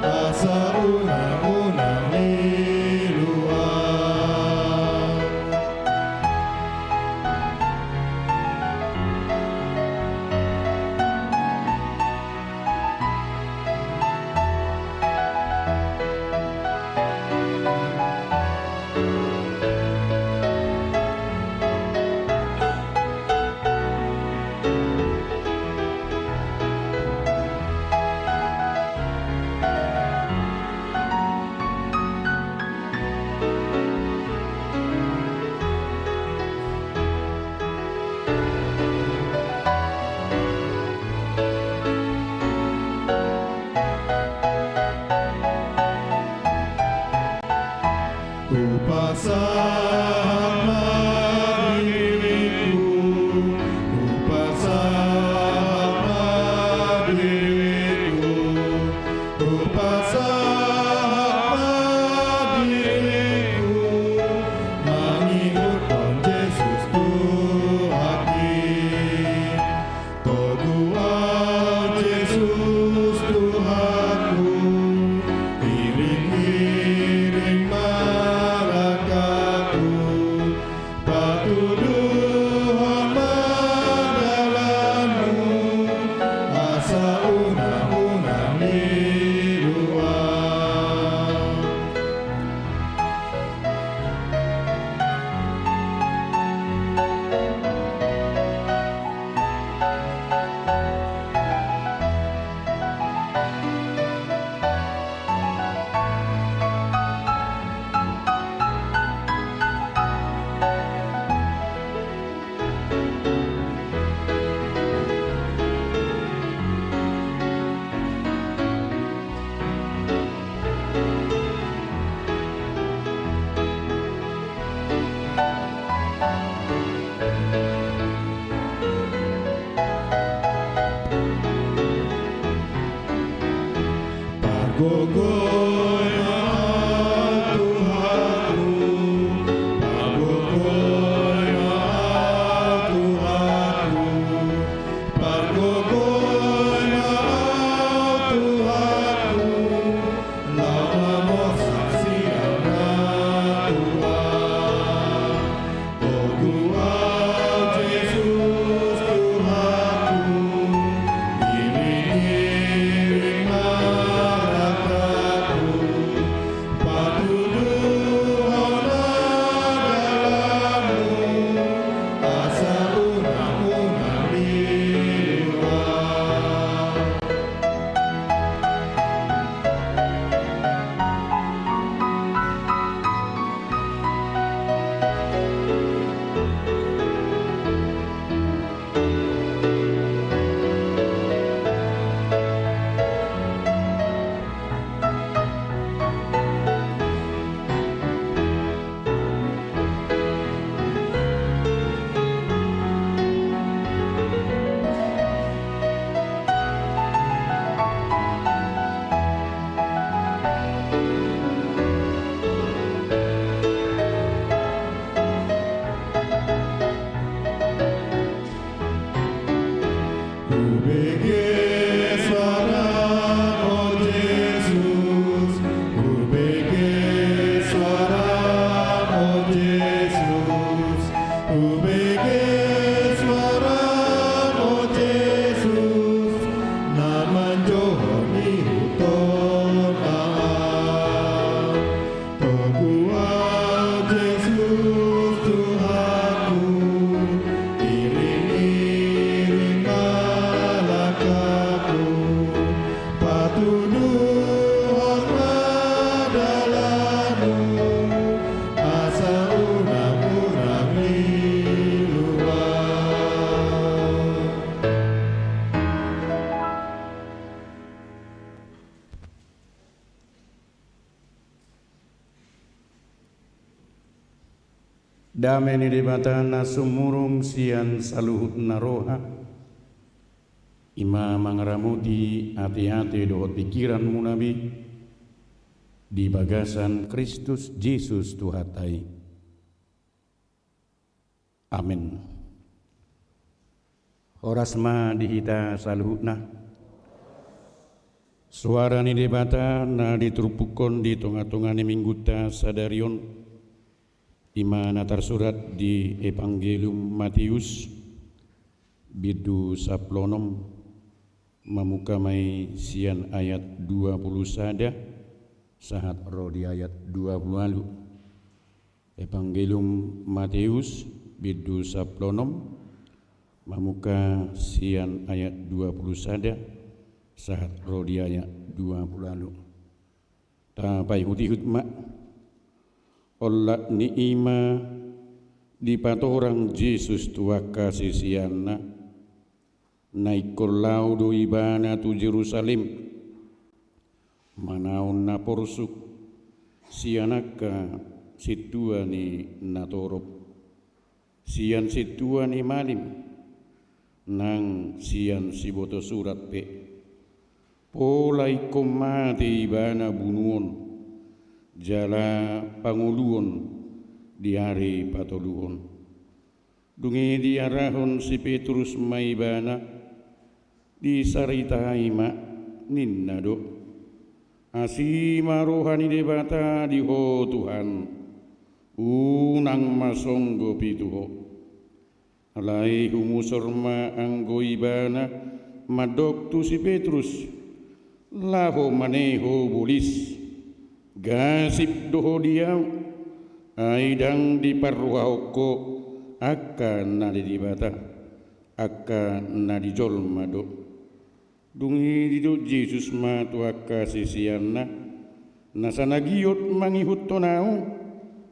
asa unang, unang lilu au. Hupasahat ma diringku, hupasahat ma diringku, hupasahat ma diringku, mangihuthon Jesus Tuhanki. Togu au Jesus Tuhanku, iring-iring ma langkahku, patuduhon ma dalanmu, asa unang, unang lilu au. Pargogoi ma au Tuhanku, pargogoi ma au Tuhanku, pargogoi ma au Tuhanku, laho mamorsan sian na tua. Togu au Jesus Tuhanku, iring-iring ma langkahku, patuduhon ma dalanmu, asa unang, unang lilu au. Hubege suaram, o Jesus, hubege suaram, o Jesus, hubege suaram, o Jesus, na manjou ho di huton ma au. Dame ni Debata na sumurung sian saluhutna roha, i ma mangaramoti ateate dohot pingkiranmuna be di bagasan Kristus Jesus Tuhanta i. Amen. Horas ma di hita saluhutna. Soara ni Debata na diturpukhon di tongatonga ni Minggunta sadari on, i ma na tarsurat di Evangelium Mateus, bindu sampulu onom, mamungka ma i sian ayat dua pulu sada sahat ro di ayat dua pulu ualu. Evangelium Mateus, bindu sampulu onom, mamungka sian ayat dua pulu sada sahat ro di ayat dua pulu ualu. Tapaihutihut ma. Olat ni i ma dipatorang Jesus tu angka siseanna, na ingkon laho do Ibana tu Jerusalem, manaon na porsuk sian angka sintua ni natorop, sian sintua ni malim, nang sian sibotosurat pe. Pola ingkon mate Ibana bunuon jala pangoluon di ari patoluhon. Dung i diarahon si Petrus ma Ibana, disaritai ma, ninna do: Asi ma roha ni Debata di Ho Tuhan, unang ma songgopi tu Ho. Alai humusor ma anggo Ibana mandok tu si Petrus: Laho ma ne ho bolis, gasip do ho di Ahu, ai ndang diparrohahon ho angka na di Debata, angka na di jolma do. Dung i didok Jesus ma tu angka siseanna: Nasa na giot mangihuthon Ahu,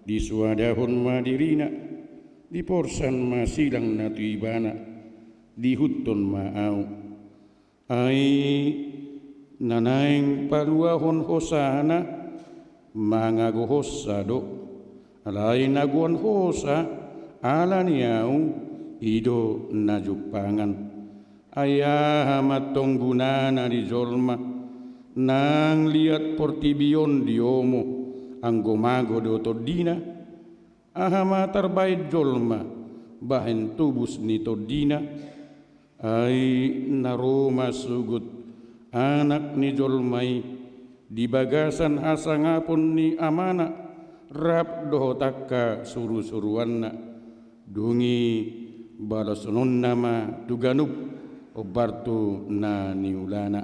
disoadahon ma dirina, diporsan ma silangna tu ibana, diihuthon ma Ahu. Ai na naeng paluahon hosana, mangago hosa do, alai na goan hosa ala ni Ahu, i do na jumpangan. Ai aha ma antong gunana di jolma, nang liat portibi on diomo, anggo mago do tondina? Aha ma tarbahen jolma bahen tobus ni tondina? Ai na ro ma sogot Anak ni jolma i di bagasan hasangapon ni Amana rap dohot angka surusuruanna. Dung i balosonna ma tu ganup, hombar tu na niulana.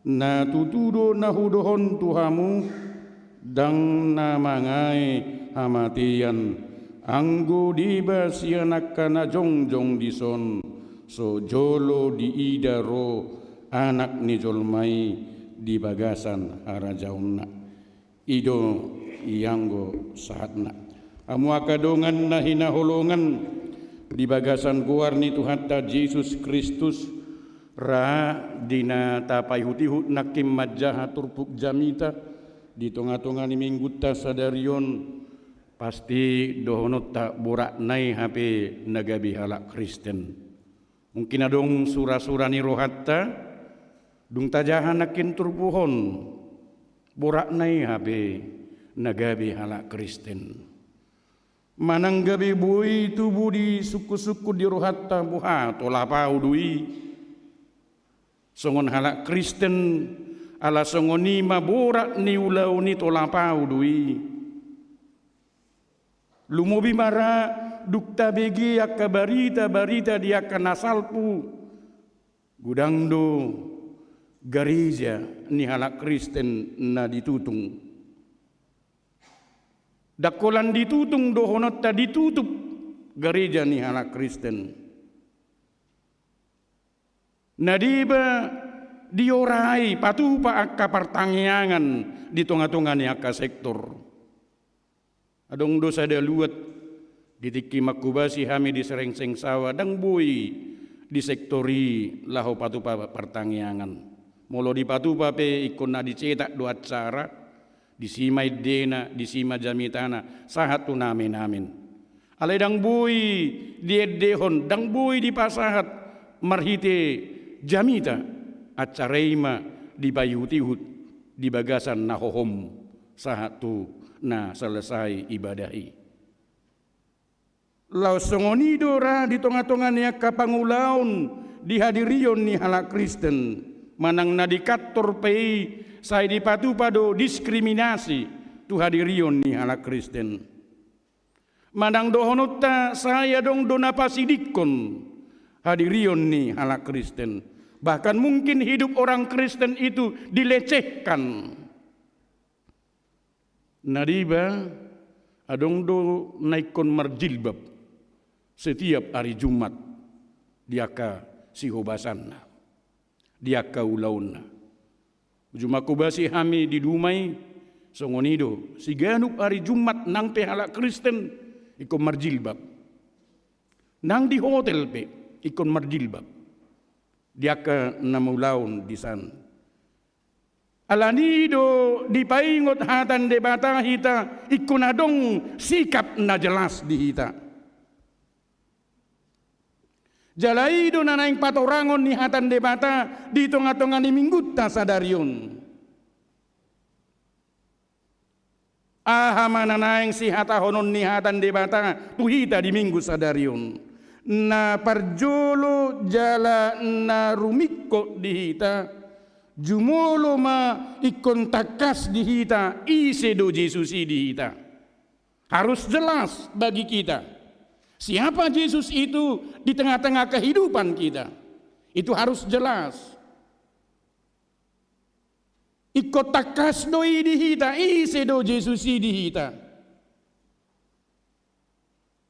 Na tutu do na hudokhon tu hamu, ndang na mangae hamatean, anggo deba sian angka na jongjong dison, so jolo diida ro Anak ni jolma i di bagasan harajaonna. I do ianggo sahatna. Hamu angka dongan na hinaholongan di bagasan goar ni Tuhanta Jesus Kristus, ra di na tapaihutihut nangkin manjaha turpuk jamita di tongatonga ni Minggunta sadari on, pasti dohononta boratna i hape na gabe halak Kristen. Mungkin adong surasura ni rohanta, dung tajaha nangkin turpuk on, boratna i hape na gabe halak Kristen. Manang gabe boi tubu di sungkunsungkun di rohanta, boha, tolap ahu do i songon halak Kristen, ala songon i ma borat ni ulaon i, tolap ahu do i. Lumobi ma ra dung tabege angka baritabarita di angka na salpu, godang do gareja ni halak Kristen na ditutung. Ndang holan ditutung dohononta, ditutup gareja ni halak Kristen. Na deba diorai patupa angka partangiangan di tongatonga ni angka sektor. Adong do sada luat, di tingki manghobasi hami di Serengseng Sawa, ndang boi di sektor i laho patupa partangiangan. Molo dipatupa pe ingkon na dicetak do acara, disi ma endena, disi ma jamitana, sahat tu na aminamin. Alai ndang boi diendehon, ndang boi dipasahat marhite jamita, acara i ma dipaihut-ihut di bagasan na hohom sahat tu na selesai ibadah i. Laos songon i do ra di tonga-tonga ni angka pangulaon di hadirion ni halak Kristen, manang na di kantor pe i sai dipatupa do diskriminasi tu hadirion ni halak Kristen. Manang dohononta sai adong do na pasidingkon hadirion ni halak Kristen. Bahkan mungkin hidup orang Kristen itu dilecehkan. Na deba, adong do na ingkon marjilbab setiap ari Jumat di angka sihobasanna, di angka ulaonna. Uju mangkobasi hami di Duma i, songon i do, siganup ari Jumat nang pe halak Kristen ingkon marjilbab. Nang di hotel pe ingkon marjilbab. Di angka na mangulaon di san. Alani i do dipaingot hata ni Debata hita, ingkon adong sikap na jelas di hita. Jala i do na naeng patorangon ni hata ni Debata di tonga-tonga ni minggunta sadari on. Aha ma na naeng sihatahonon ni hata ni Debata tu hita di minggu sadari on? Na parjolo jala na rumingkot di hita, jumolo ma ingkon tangkas di hita, ise do Jesus i di hita. Harus jelas bagi kita. Siapa Jesus itu di tengah-tengah kehidupan kita. Itu harus jelas. Ingkon tangkas do i di hita, ise do Jesus i di hita.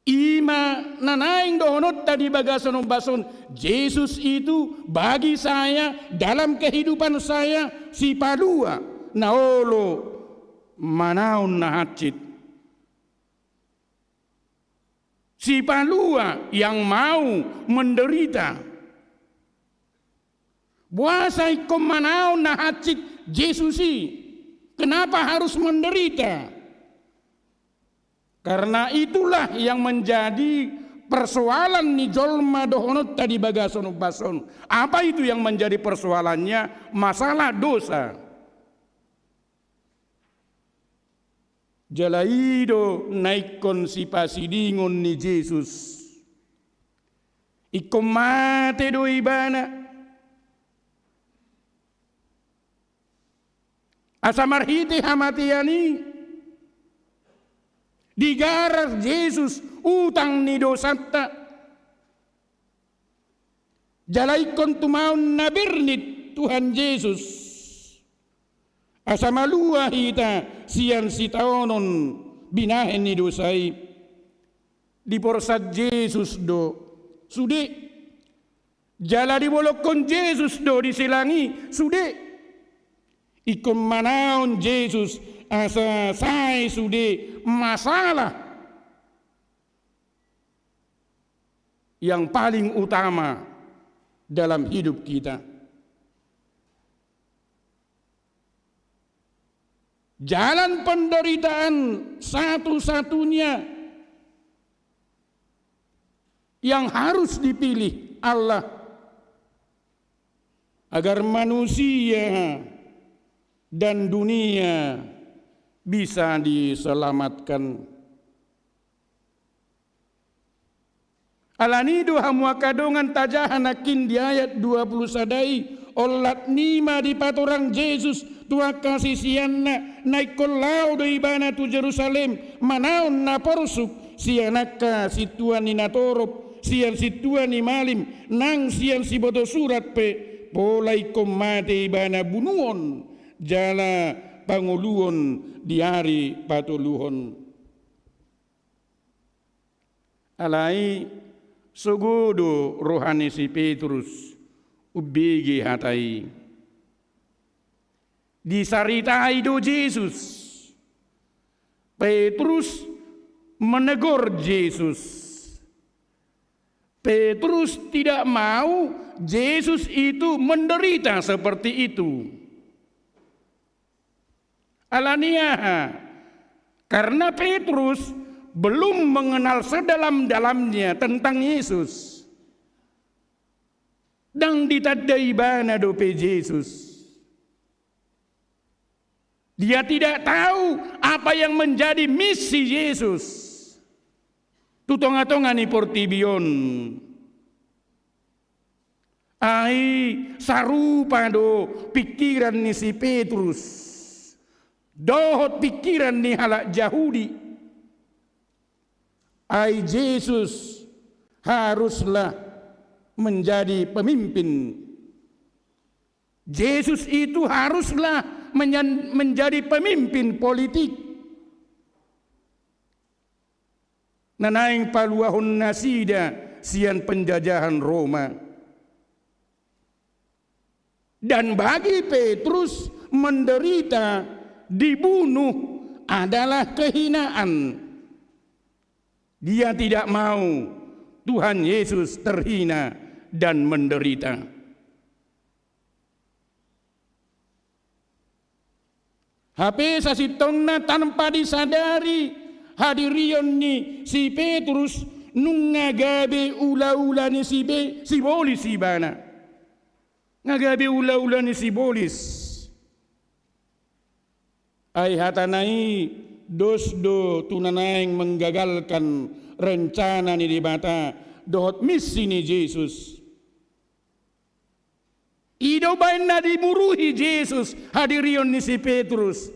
I ma na naeng dohononta di bagasan ombas on, Jesus itu bagi saya, dalam kehidupan saya, sipalua na olo manaon na hansit. Sipalua yang mau menderita. Boasa ingkon manaon na hansit Jesus i? Kenapa harus menderita? Karena itulah yang menjadi persoalan ni jolma dohononta di bagasan ombas on. Apa itu yang menjadi persoalannya? Masalah dosa. Jala i do na ingkon sipasidingon ni Jesus. Ingkon mate do ibana. Asa marhite hamatean i digarar Jesus utang ni dosanta. Jala ingkon tumaon na bernit Tuhan Jesus. Asa malua hita sian sitaonon binahen ni dosa i. Diporsan Jesus do sude. Jala dibolongkon Jesus do di silang i sude. Ingkon manaon Jesus asa sae sude masalah yang paling utama dalam hidup kita. Jalan penderitaan satu-satunya yang harus dipilih Allah agar manusia dan dunia bisa diselamatkan. Alani do hamu angka dongan tajaha nangkin di ayat dua puluh sada i, olat ni ma dipatorang Jesus tu angka siseanna, na ingkon laho do ibana tu Jerusalem, manaon na porsuk, sian angka sintua ni natorop, sian sintua ni malim, nang sian siboto surat pe, pola ingkon mate ibana bunuon, jala pangoluon di ari patoluhon. Alai sogo do roha ni si Petrus umbege hata i. Disaritai do Jesus. Petrus menegur Jesus. Petrus tidak mau Jesus itu menderita seperti itu. Alani aha? Karena Petrus belum mengenal sedalam-dalamnya tentang Yesus. Ndang ditanda ibana dope Jesus. Dia tidak tahu apa yang menjadi misi Yesus tu tonga-tonga ni portibi on. Ai sarupa do pikiran ni si Petrus dohot pikiran ni halak Jahudi. Ai Jesus haruslah menjadi pemimpin. Jesus itu haruslah menyan-, menjadi pemimpin politik na naeng paluahon nasida sian penjajahan Roma. Dan bagi Petrus, menderita, dibunuh adalah kehinaan. Dia tidak mau Tuhan Yesus terhina dan menderita. Hape sasintongna tanpa disadari hadirion ni si Petrus nunga gabe ulaula ni si be-, sibolis ibana. Nga gabe ulaula ni sibolis. Ai hatana i dos do tu na naeng menggagalkan rencana ni Debata dohot misi ni Jesus. I do baen na dimuruhi Jesus hadirion ni si Petrus.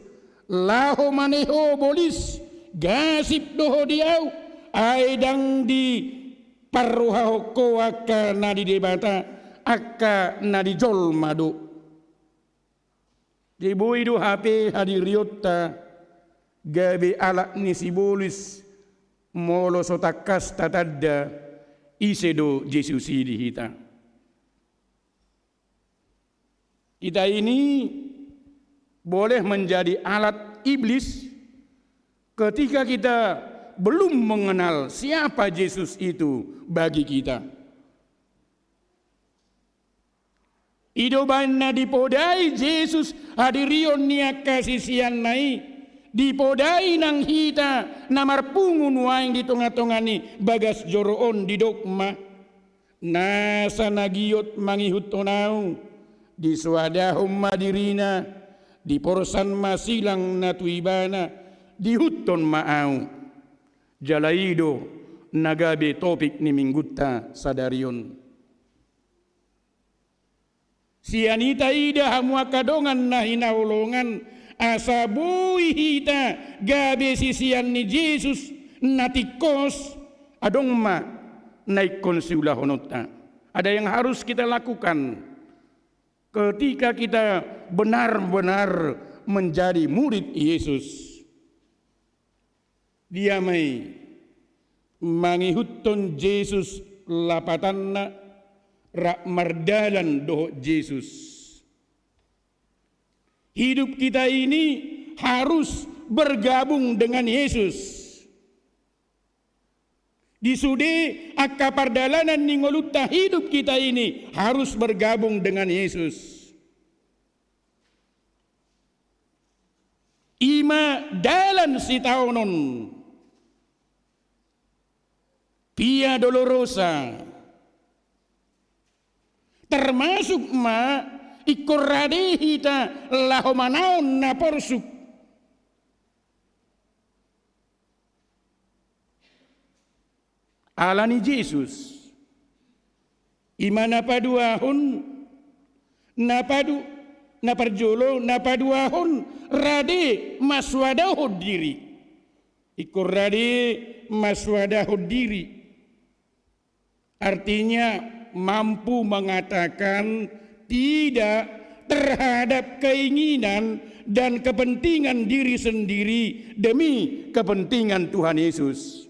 Laho mane ho bolis, gasip do ho di ahu, ai ndang diparrohahon ho angka na di Debata, angka na di jolma do. Jadi boi do hape hadirionta gabe alat ni sibolis molo so tangkas tatanda ise do Jesus i di hita. Kita ini boleh menjadi alat iblis ketika kita belum mengenal siapa Jesus itu bagi kita. I do baen na dipodai Jesus hadirion ni angka siseanna i, dipodai nang hita na marpungu nuaeng di tonga-tonga ni bagas joro on, didok ma: Nasa na giot mangihuthon ahu, disoadahon ma dirina, diporsan ma silang na tu ibana, diihuthon ma ahu. Jala i do na gabe topik ni minggunta sadari on. Sian i taida hamu angka dongan na hinaholongan, asa boi hita gabe sisean ni Jesus na tingkos, adong ma na ingkon siulahononta. Ada yang harus kita lakukan ketika kita benar-benar menjadi murid Yesus. Dia ma i? Mangihuthon Jesus lapatanna, rap mardalan dohot Jesus. Hidup kita ini harus bergabung dengan Yesus. Di sude angka pardalanan ni ngolunta, hidup kita ini harus bergabung dengan Yesus. I ma dalan sitaonon, Via Dolorosa. Termasuk ma ingkon rade hita laho manaon na porsuk. Ala ni Jesus. I ma na paduahon, na padu-, na parjolo, na paduahon, rade mansoadahon diri. Ingkon rade mansoadahon diri. Artinya mampu mengatakan tidak terhadap keinginan dan kepentingan diri sendiri demi kepentingan Tuhan Yesus.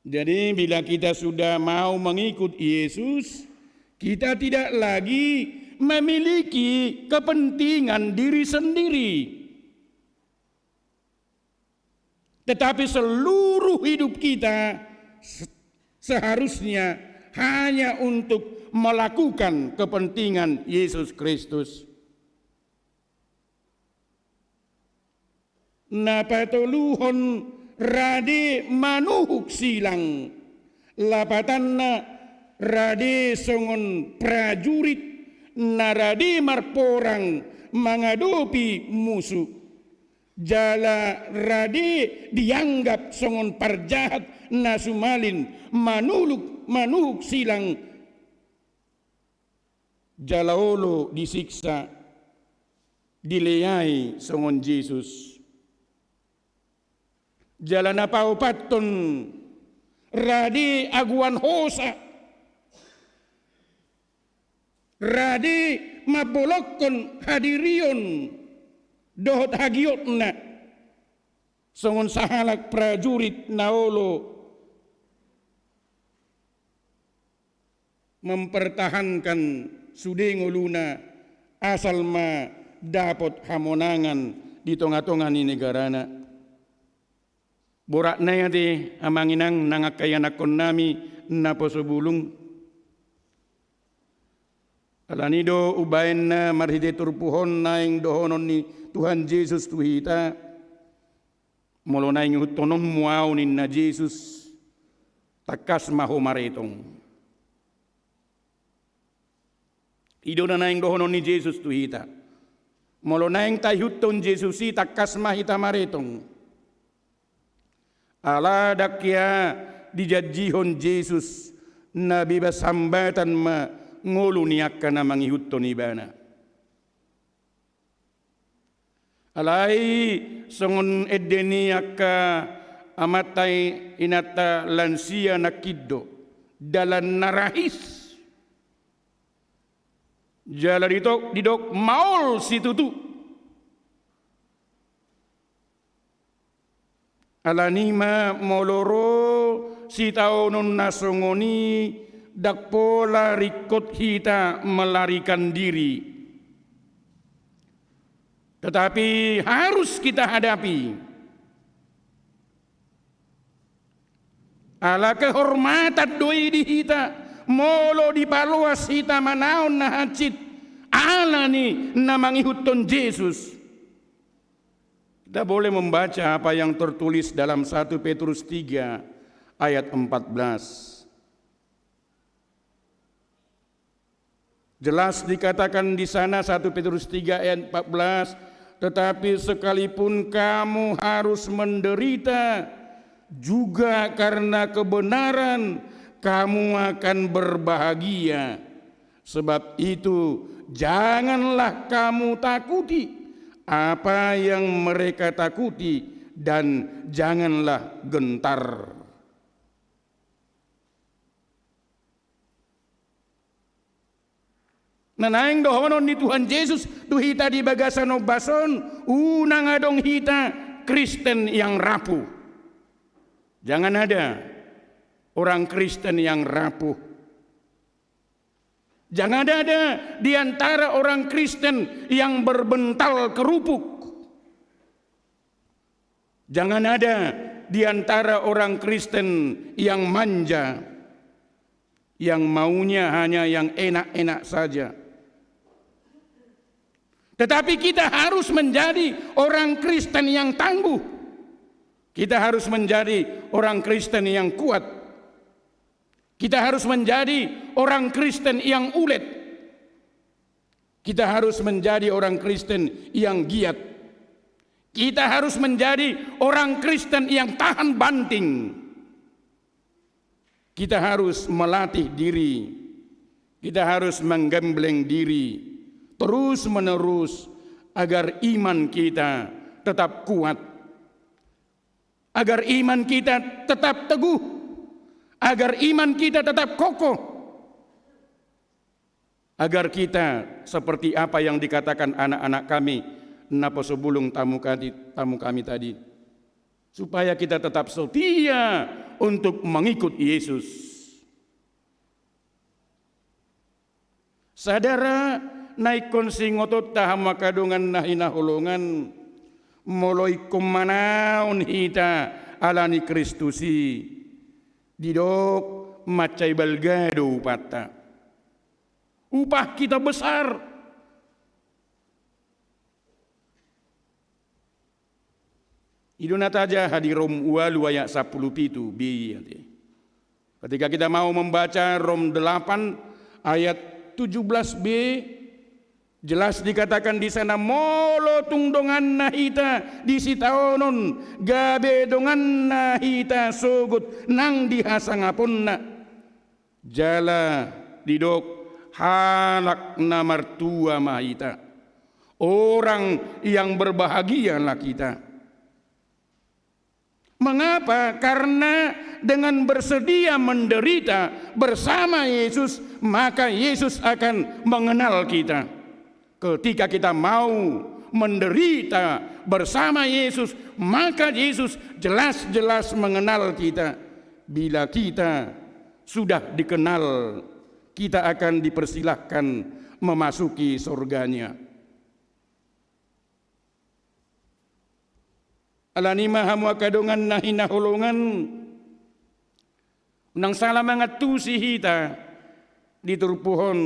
Jadi, bila kita sudah mau mengikut Yesus, kita tidak lagi memiliki kepentingan diri sendiri. Tetapi seluruh hidup kita se-, seharusnya hanya untuk melakukan kepentingan Yesus Kristus. Na patoluhon, rade manuhuk silang. Lapatanna, rade songon prajurit na rade marporang mangadopi musu. Jala rade dianggap songon parjahat na sumalin manuluk, manuhuk silang. Jala olo disiksa, dileai songon Jesus. Jala na paopathon, rade agoan hosa, rade mambolongkon hadirion dohot hagiotna, songon sahalak prajurit na olo mempertahankan sude ngoluna, asal ma dapot hamonangan di tonga-tonga ni negarana. Borat na i ate, amang inang, nang angka ianakkonnami naposo bulung. Alani do umbahen na marhite turpuk on naeng dohonon ni Tuhan Jesus tu hita, molo naeng ihuthononmu ahu, ninna Jesus, tangkas ma ho maretong. I do na naeng dohonon ni Jesus tu hita. Molo naeng taihuthon Jesus i, tangkas ma hita maretong. Ala ndang hea dijanjihon Jesus na bebas hambatan ma ngolu ni angka na mangihuthon ibana. Alai songon ende ni angka amanta inanta lansia nangkin do, dalan na rahis. Jala didok, didok maol situtu. Alani ma molo ro sitaonon na songon i, ndang pola ringkot hita melarikan diri. Tetapi harus kita hadapi. Ala kehormatan do i di hita, molo dipaloas hita manaon na hansit, ala ni na mangihuthon Jesus. Kita boleh membaca apa yang tertulis dalam satu Petrus tiga ayat empat belas. Jelas dikatakan di sana, satu Petrus tiga ayat empat belas, "Tetapi sekalipun kamu harus menderita juga karena kebenaran, kamu akan berbahagia. Sebab itu, janganlah kamu takuti apa yang mereka takuti, dan janganlah gentar." Na naeng dohonon ni Tuhan Jesus tu hita di bagasan ombas on, unang adong hita Kristen yang rapuh. Jangan ada orang Kristen yang rapuh. Jangan ada di antara orang Kristen yang berbental kerupuk. Jangan ada di antara orang Kristen yang manja, yang maunya hanya yang enak-enak saja. Tetapi kita harus menjadi orang Kristen yang tangguh. Kita harus menjadi orang Kristen yang kuat. Kita harus menjadi orang Kristen yang ulet. Kita harus menjadi orang Kristen yang giat. Kita harus menjadi orang Kristen yang tahan banting. Kita harus melatih diri. Kita harus menggembleng diri terus-menerus agar iman kita tetap kuat, agar iman kita tetap teguh, agar iman kita tetap kokoh, agar kita seperti apa yang dikatakan anak-anak kami, naposo bulung tamu kati-, tamu kami tadi, supaya kita tetap setia untuk mengikut Yesus. Sadara na ingkon siingotonta, hamu angka dongan na hinaholongan, molo ingkon manaon hita ala ni Kristus i, didok mansai balga do upahta. Upah kita besar. I do na tajaha di Rom ualu ayat sampulu pitu B, ate. Ketika kita mau membaca Rom delapan ayat tujuh belas B, jelas dikatakan di sana, molo tung donganna hita di sitaonon, gabe donganna hita sogot nang di hasangaponna. Jala didok, halak na martua ma hita. Orang yang berbahagialah kita. Mengapa? Karena dengan bersedia menderita bersama Yesus, maka Yesus akan mengenal kita. Ketika kita mau menderita bersama Yesus, maka Yesus jelas-jelas mengenal kita. Bila kita sudah dikenal, kita akan dipersilahkan memasuki surganya. Alani i ma, hamu angka dongan na hinaholongan, unang sala mangantusi hita di turpuk on.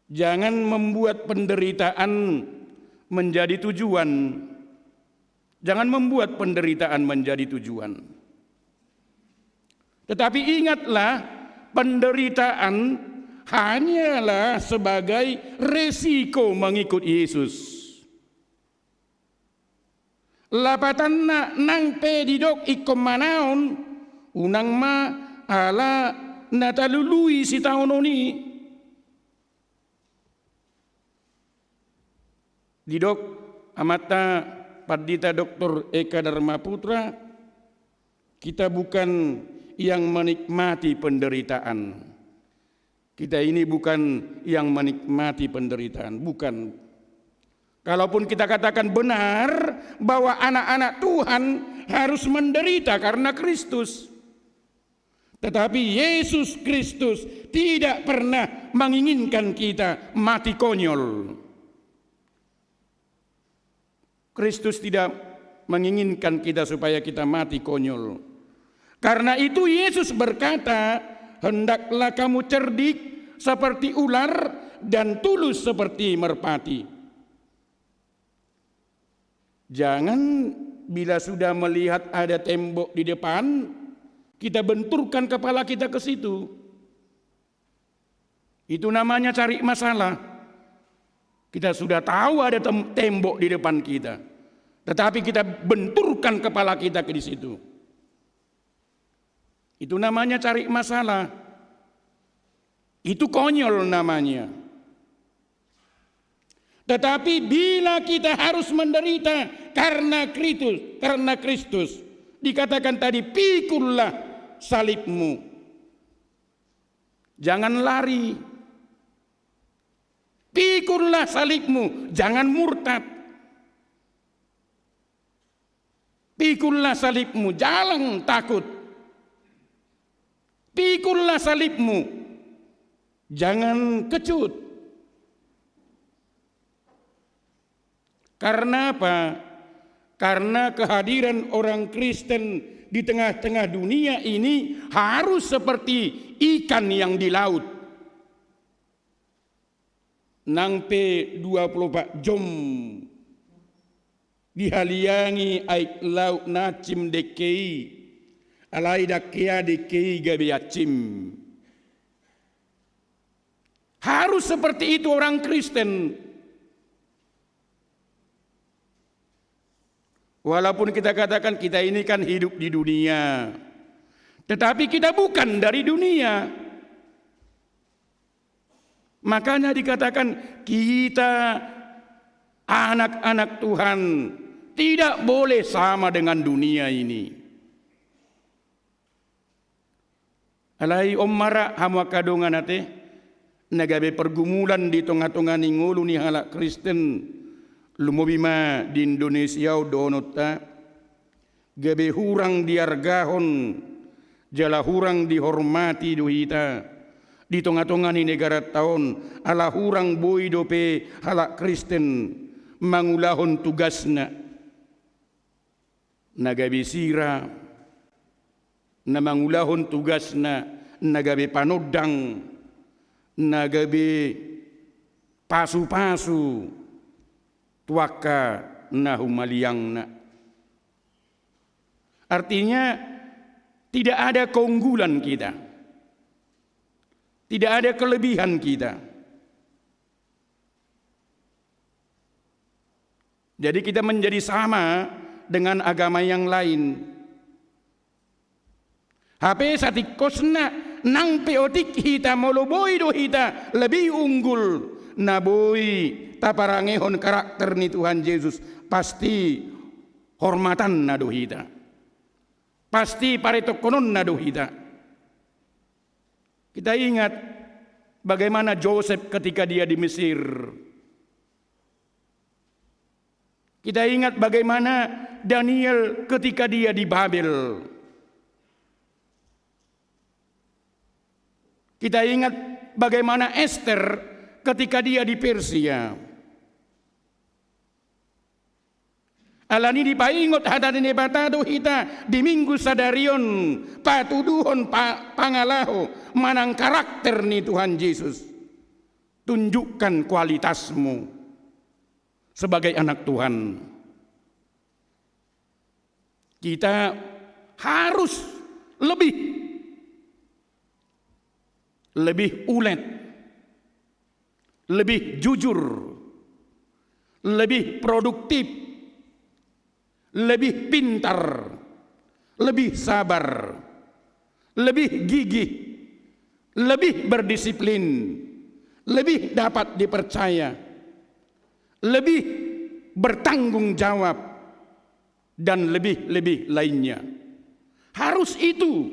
Jangan membuat penderitaan menjadi tujuan. Jangan membuat penderitaan menjadi tujuan. Tetapi ingatlah, penderitaan hanyalah sebagai resiko mengikut Yesus. Lapatanna, nang pe didok ingkon manaon, unang ma ala na talului sitaonon i. Didok amanta Pandita Doktor Eka Darmaputra, kita bukan yang menikmati penderitaan. Kita ini bukan yang menikmati penderitaan, bukan. Kalaupun kita katakan benar bahwa anak-anak Tuhan harus menderita karena Kristus, tetapi Yesus Kristus tidak pernah menginginkan kita mati konyol. Kristus tidak menginginkan kita supaya kita mati konyol. Karena itu Yesus berkata, "Hendaklah kamu cerdik seperti ular dan tulus seperti merpati." Jangan bila sudah melihat ada tembok di depan, kita benturkan kepala kita ke situ. Itu namanya cari masalah. Kita sudah tahu ada tem-, tembok di depan kita, tetapi kita benturkan kepala kita ke di situ. Itu namanya cari masalah. Itu konyol namanya. Tetapi bila kita harus menderita karena Kristus, karena Kristus, dikatakan tadi, "Pikullah salibmu." Jangan lari. Pikullah salibmu, jangan murtad. Pikullah salibmu, jangan takut. Pikullah salibmu, jangan kecut. Karena apa? Karena kehadiran orang Kristen di tengah-tengah dunia ini harus seperti ikan yang di laut. Nang pe dua puluh empat jom dihaliangi aek laut na ansing dengke i, alai ndang hea dengke i gabe ansing. Harus seperti itu orang Kristen. Walaupun kita katakan kita ini kan hidup di dunia, tetapi kita bukan dari dunia. Makanya dikatakan kita anak-anak Tuhan tidak boleh sama dengan dunia ini. Alai on ma ra hamu angka dongan ate, na gabe pergumulan di tonga-tonga ni ngolu ni halak Kristen, lumobi ma di Indonesia on dohononta, gabe hurang diargahon jala hurang dihormati do hita di tonga-tonga ni negaranta on, ala hurang boi dope halak Kristen mangulahon tugasna. Na gabe sira, na mangulahon tugasna, na gabe panondang, na gabe pasu-pasu tu angka na humaliangna. Artinya, tidak ada keunggulan kita. Tidak ada kelebihan kita. Jadi kita menjadi sama dengan agama yang lain. Hape satingkosna nang pe otik hita molo boi do hita lebih unggul, na boi taparangehon karakter ni Tuhan Jesus, pasti hormatanna do hita. Pasti paretongkononna do hita. Kita ingat bagaimana Joseph ketika dia di Mesir. Kita ingat bagaimana Daniel ketika dia di Babel. Kita ingat bagaimana Ester ketika dia di Persia. Alani dipaingot hata ni Debata do hita di Minggu sadari on, patuduhon pa-, pangalaho manang karakter ni Tuhan Jesus. Tunjukkan kualitasmu sebagai anak Tuhan. Kita harus lebih, lebih ulet, lebih jujur, lebih produktif, lebih pintar, lebih sabar, lebih gigih, lebih berdisiplin, lebih dapat dipercaya, lebih bertanggung jawab, dan lebih-lebih lainnya. Harus itu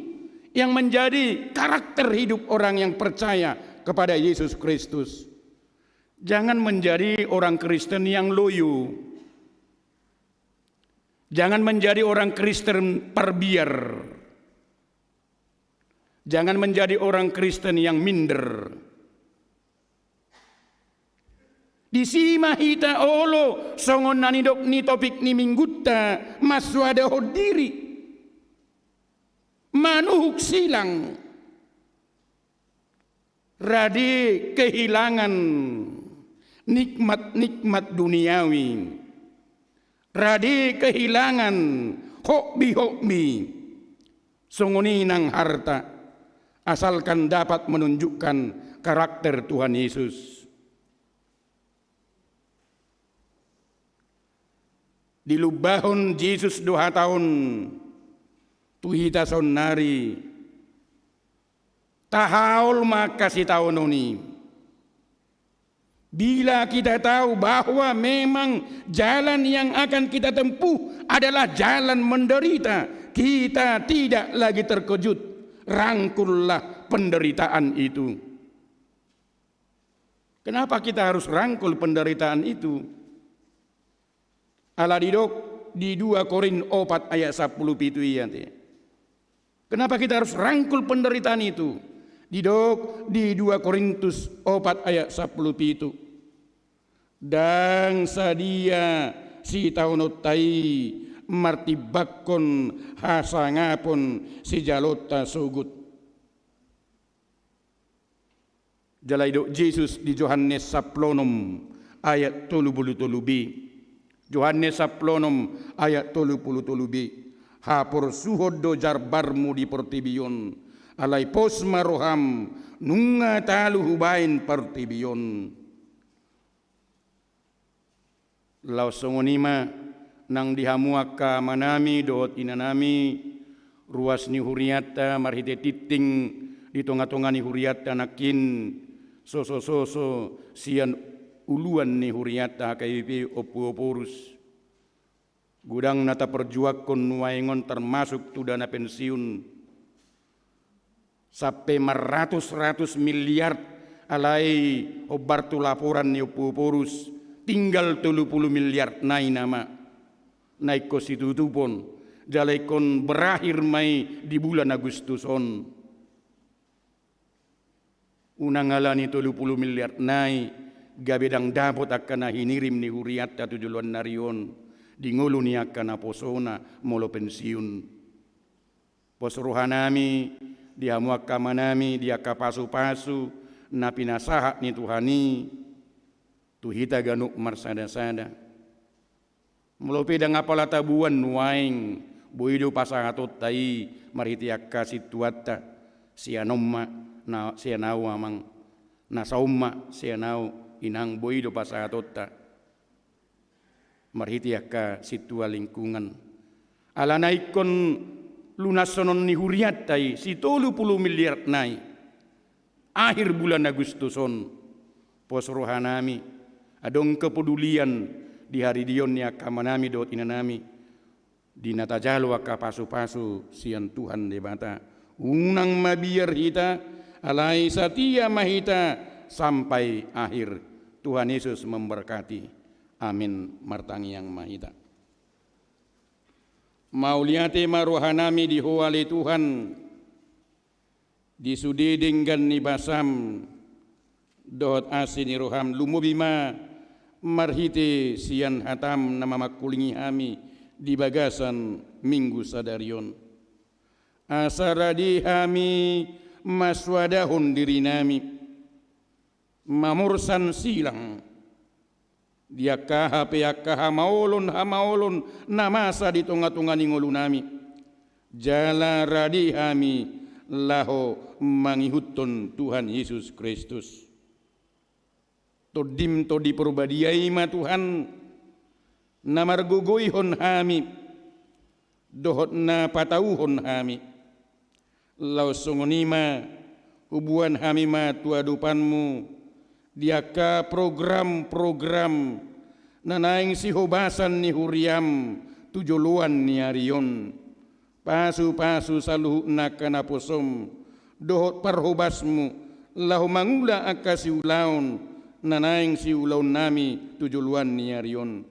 yang menjadi karakter hidup orang yang percaya kepada Yesus Kristus. Jangan menjadi orang Kristen yang loyo. Jangan menjadi orang Kristen parbiar. Jangan menjadi orang Kristen yang minder. Disi ma hita olo songon na nidok ni topik ni Minggunta, mansoadahon diri, manuhuk silang. Rade kehilangan nikmat-nikmat duniawi, rade kehilangan hobi-hobi, songon i nang harta, asalkan dapat menunjukkan karakter Tuhan Yesus. Dilumbahon Jesus do hata on tu hita saonnari, tahaol ma angka sitaonon i. Bila kita tahu bahwa memang jalan yang akan kita tempuh adalah jalan menderita, kita tidak lagi terkejut. Rangkullah penderitaan itu. Kenapa kita harus rangkul penderitaan itu? Ala didok di dua Korin opat ayat sampulu pitu i ate. Kenapa kita harus rangkul penderitaan itu? Didok di dua Korintus opat ayat sampulu pitu. Ndang sadia sitaononta i martimbangkon hasangapon sijalonta sogot. Jala didok Jesus di Johannes sampulu onom ayat tolu pulu tolu b. Johannes sampulu onom ayat tolu pulu tolu b. Haporsuhon do jambarmu di portibi on, alai pos ma roham, nunga talu hubaen portibi on. Laos songon i ma nang di hamu angka amanami dohot inanami, ruas ni hurianta marhite tingting di tonga-tonga ni hurianta nangkin, soso-soso sian uluan ni hurianta H K B P Ompu Ephorus. Godang na taparjuangkon nuaeng on, termasuk tu dana pensiun. Sampe marratus-ratus miliar, alai hombar tu laporan ni Ompu Ephorus, tinggal tolu pulu miliar nai nama na ingkon situtupon, jala ingkon berakhir ma i di bulan Agustus on. Unang ala ni tolu pulu miliar nai gabe ndang dapot angka na hinirim ni hurianta tu joloan ni ari on di ngolu ni angka naposona molo pensiun. Pos rohanami di hamu angka amanami, di angka pasu-pasu na pinasahat ni Tuhan i tu hita ganup marsada-sada. Molo pe ndang apala tabuan nuaeng, boi do pasahatonta i marhite angka sintuanta. Sian on ma, na, sian ahu amang, na saon ma sian ahu inang, boi do pasahatonta marhite angka sintua lingkungan. Alana ingkon lunashonon ni hurianta i sitolu pulu miliar nai. Akhir bulan Agustus on, pos rohanami, adong kepedulian di hadirin ni angka amanami dohot inanami, di na tajalo angka pasupasu sian Tuhan Debata. Unang mabiar hita, alai satia ma hita sampai akhir. Tuhan Yesus memberkati. Amin. Martangiang ma hita. Mauliate ma rohanami di Ho ale Tuhan, di sude denggan ni basam dohot asi ni roham, lumobi ma marhite sian hatam na mamangkulingi hami di bagasan Minggu sadari on. Asa rade hami mansoadahon dirinami, mamorsan silang di angka aha pe angka hamaolon-hamaolon na masa di tonga-tonga ni ngolunami. Jala rade hami laho mangihuthon Tuhan Yesus Kristus. Tondim Tondi Parbadia i ma Tuhan, na margogoihon hami, dohot na patauhon hami. Laos songon i ma, huboan hami ma tu adopanmu di angka program-program na naeng sihobasan ni huriam tu joloan ni ari on. Pasupasu saluhutna angka naposom, dohot parhobasmu, laho mangula angka siulaon na naeng siulaonnami tu joloan ni ari on.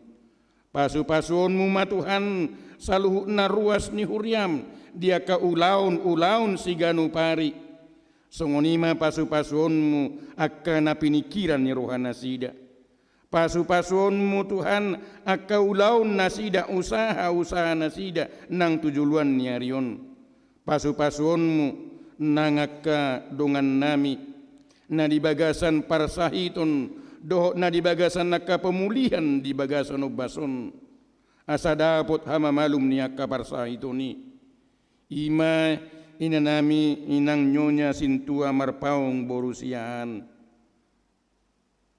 Pasupasuonmu ma Tuhan saluhutna ruas ni huriam di angka ulaon-ulaon siganup ari. Songon i ma pasupasuonmu angka na piningkiran ni rohanasida. Pasupasuonmu Tuhan angka ulaon nasida, usaha-usaha nasida nang tu joloan ni ari on. Pasupasuonmu nang angka dongannami na di bagasan parsahiton dohot na di bagasan angka pemulihan di bagasan ombas on, asa dapot hamamalum ni angka parsahiton i. I ma inanami inang Nyonya Sintua Marpaung boru Siahaan.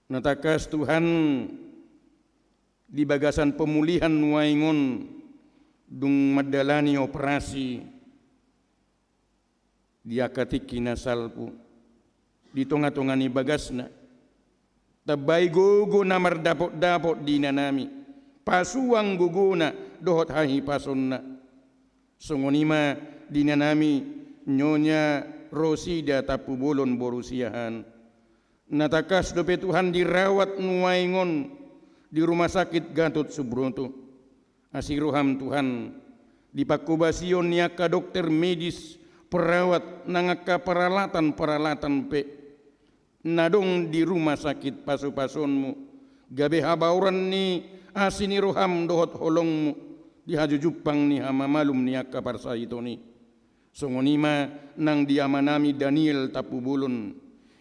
Na tangkas Tuhan, di bagasan pemulihan nuaeng on dung mandalani operasi di angka tingki na salpu di tonga-tonga ni bagasna. Tambai gogo na mardapot-dapot di inanami, pasuang gogona dohot hahipasonna. Songon i ma di inanami Nyonya Rosida Tampubolon boru Siahaan. Na tangkas dope Tuhan dirawat nuaeng on di Rumah Sakit Gatot Subroto. Asi roham Tuhan, di pangkobasion ni angka dokter medis, perawat nang angka paralatan-paralatan pe na adong di rumah sakit, pasupasuonmu gabe habaoran ni asi ni roham dohot holongmu di hajujumpang ni hamamalum ni angka parsahiton i. Songon i ma nang di amanami Daniel Tampubolon,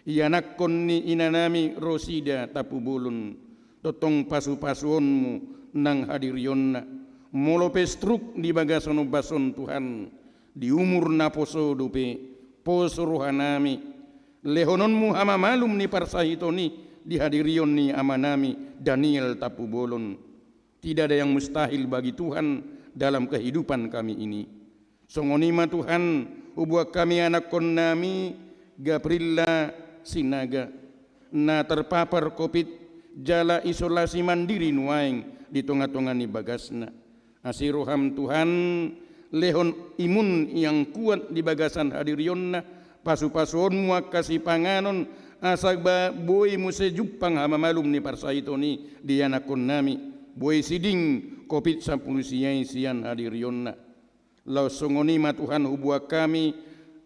ianakkon ni inanami Rosida Tampubolon, tongtong pasupasuonmu nang hadirionna. Molo pe struk di bagasan ombas on Tuhan, di umur na poso dope, pos rohanami, lehononmu hamamalum ni parsahiton i di hadirion ni amanami Daniel Tampubolon. Tidak ada yang mustahil bagi Tuhan dalam kehidupan kami ini. Songon i ma Tuhan, huboan hami anakkonnami Gaprilla Sinaga, na terpapar covid jala isolasi mandiri nuaeng di tonga-tonga ni bagasna. Asi roham Tuhan, lehon imun yang kuat di bagasan hadirionna, pasupasuonmu angka sipanganon, asa ba boi muse jumpang hamamalum ni parsahiton i di anakkonnami, boi siding covid sampulu sia i sian hadirionna. Laos songon i ma Tuhan, huboan hami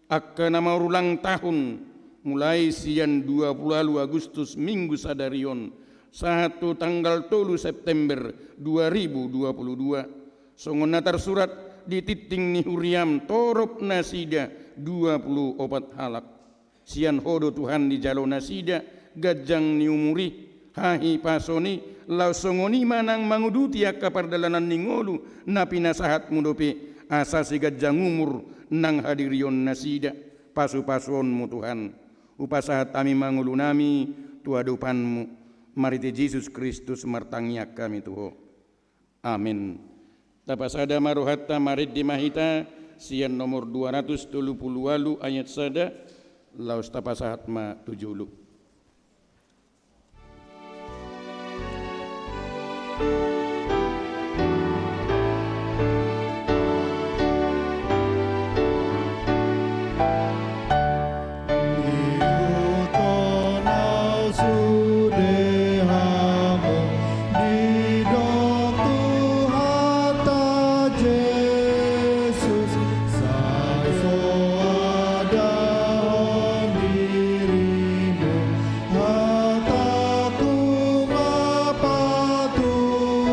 angka na marulang tahun, mulai sian dua pulu ualu Agustus Minggu sadari on, sahat tu tanggal tolu September dua ribu dua pulu dua. Songon na tarsurat di tingting ni huriam, torop nasida dua pulu opat halak. Sian Ho do Tuhan dijalo nasida ganjang ni umur i, hahipason i, Laos songon i ma nang manguduti angka pardalanan ni ngolu na pinasahatmu dope, asa siganjang umur nang hadirion nasida. Pasupasuonmu Tuhan. Hupasahat hami ma ngolunami tu adopanmu. Marhite Jesus Kristus martangiang hami tu Ho. Amen. Tapasada ma rohanta, marende ma hita sian nomor dua ratus tolu pulu ualu ayat sada, laos tapasahat ma tu jolo. Didok Tuhanta Jesus, sai so adahon dirimu, hatangku ma patuduhon.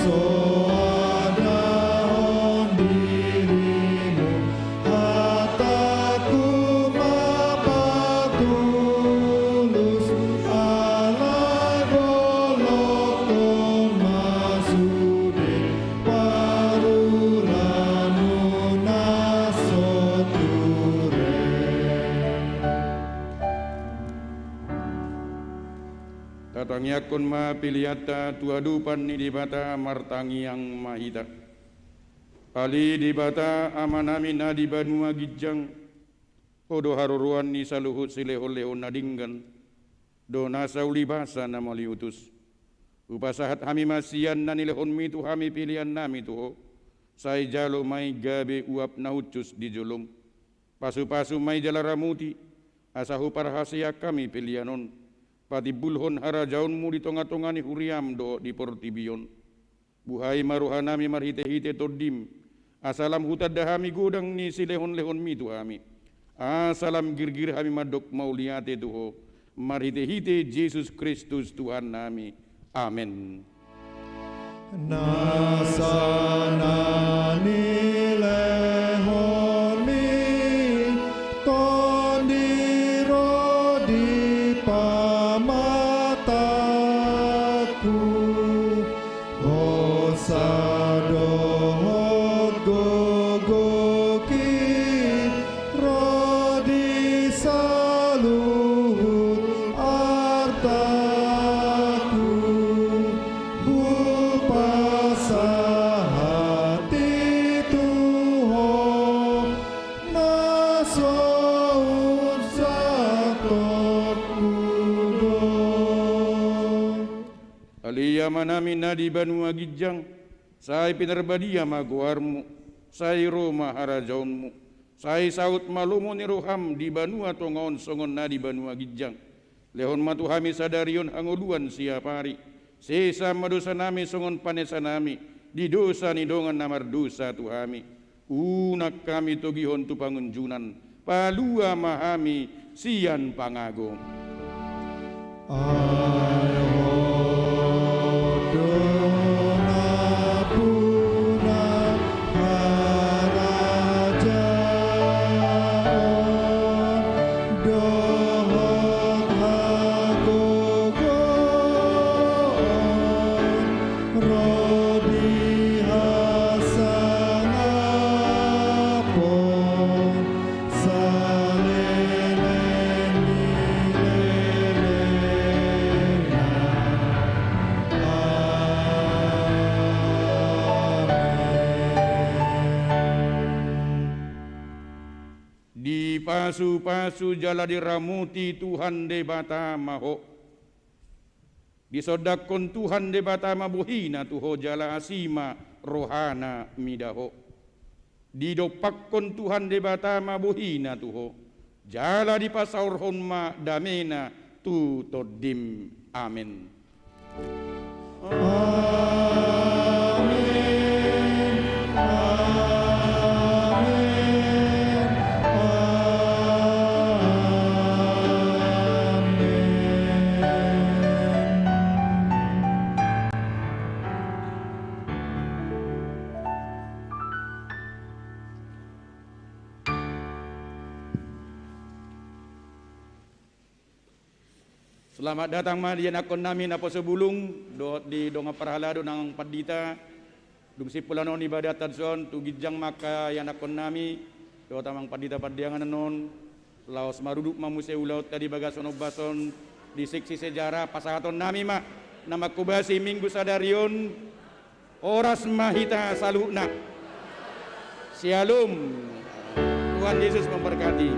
Soadahon dirimu, hatangku ma patulus, alai bolongku ma sude parulanmu na so ture. Tatangiangkon ma peleanta tu adopan ni Debata, martangiang ma hita. Ale Debata Amanami na di banua ginjang, Ho do haroroan ni saluhut silehonlehon na denggan, do nasa ulibasa na mauliutus. Hupasahat hami ma sian na nilehonmi tu hami peleannami tu Ho, sai jalo ma i gabe uap na hushus di jolom. Pasupasu ma i jala ramoti, asa huparhaseang hami pelean on patimbulhon harajaonmu di tongatonga ni huriam dohot di portibi on. Buhai ma rohanami marhitehite Tondim, asa lam hutanda hami godang ni silehonlehonmi tu hami, asa lam girgir hami mandok mauliate tu Ho, marhitehite Jesus Kristus Tuhannami. Amen. Nasa na nilehonmi Tondi ro di pamatangku, hosa dohot gogoki ro di saluhut artangku, hupasahat i tu Ho na so hunsatongku do. Ale Amanami na di banua ginjang, sai pinarbadia ma goarmu, sai ro ma harajaonmu, sai saut ma lomo ni roham di banua tonga on songon na di banua ginjang. Lehon ma tu hami sadari on hangoluan siapari. Sesa ma dosanami songon panesanami di dosa ni dongan na mardosa tu hami. Unang hami togihon tu pangunjunan, palua ma hami sian pangago. Ai Ho do nampuna harajaon dohot hagogoon ro di hasangapon saleleng ni lelengna. Amen. Dipasupasu jala diramoti Tuhan Debata ma ho. Disondangkon Tuhan Debata ma bohina tu ho jala asi ma rohana mida ho. Didompakkon Tuhan Debata ma bohina tu ho, jala dipasaorhon ma damena tu tondim. Amen. Amen. Amen. Amen. Selamat datang ma di ianakkonnami naposo bulung dohot di dongan parhalado nang pandita. Dung simpul annon ibadatta dison, tu ginjang ma angka ianakkonnami dohot amang pandita Pandiangan annon. Laos marudut ma muse ulaonta di bagasan ombas on, di seksi sejarah pasahatonnami ma na manghobasi Minggu sadari on. Horas ma hita saluhutna. Syalom. Tuhan Yesus memberkati.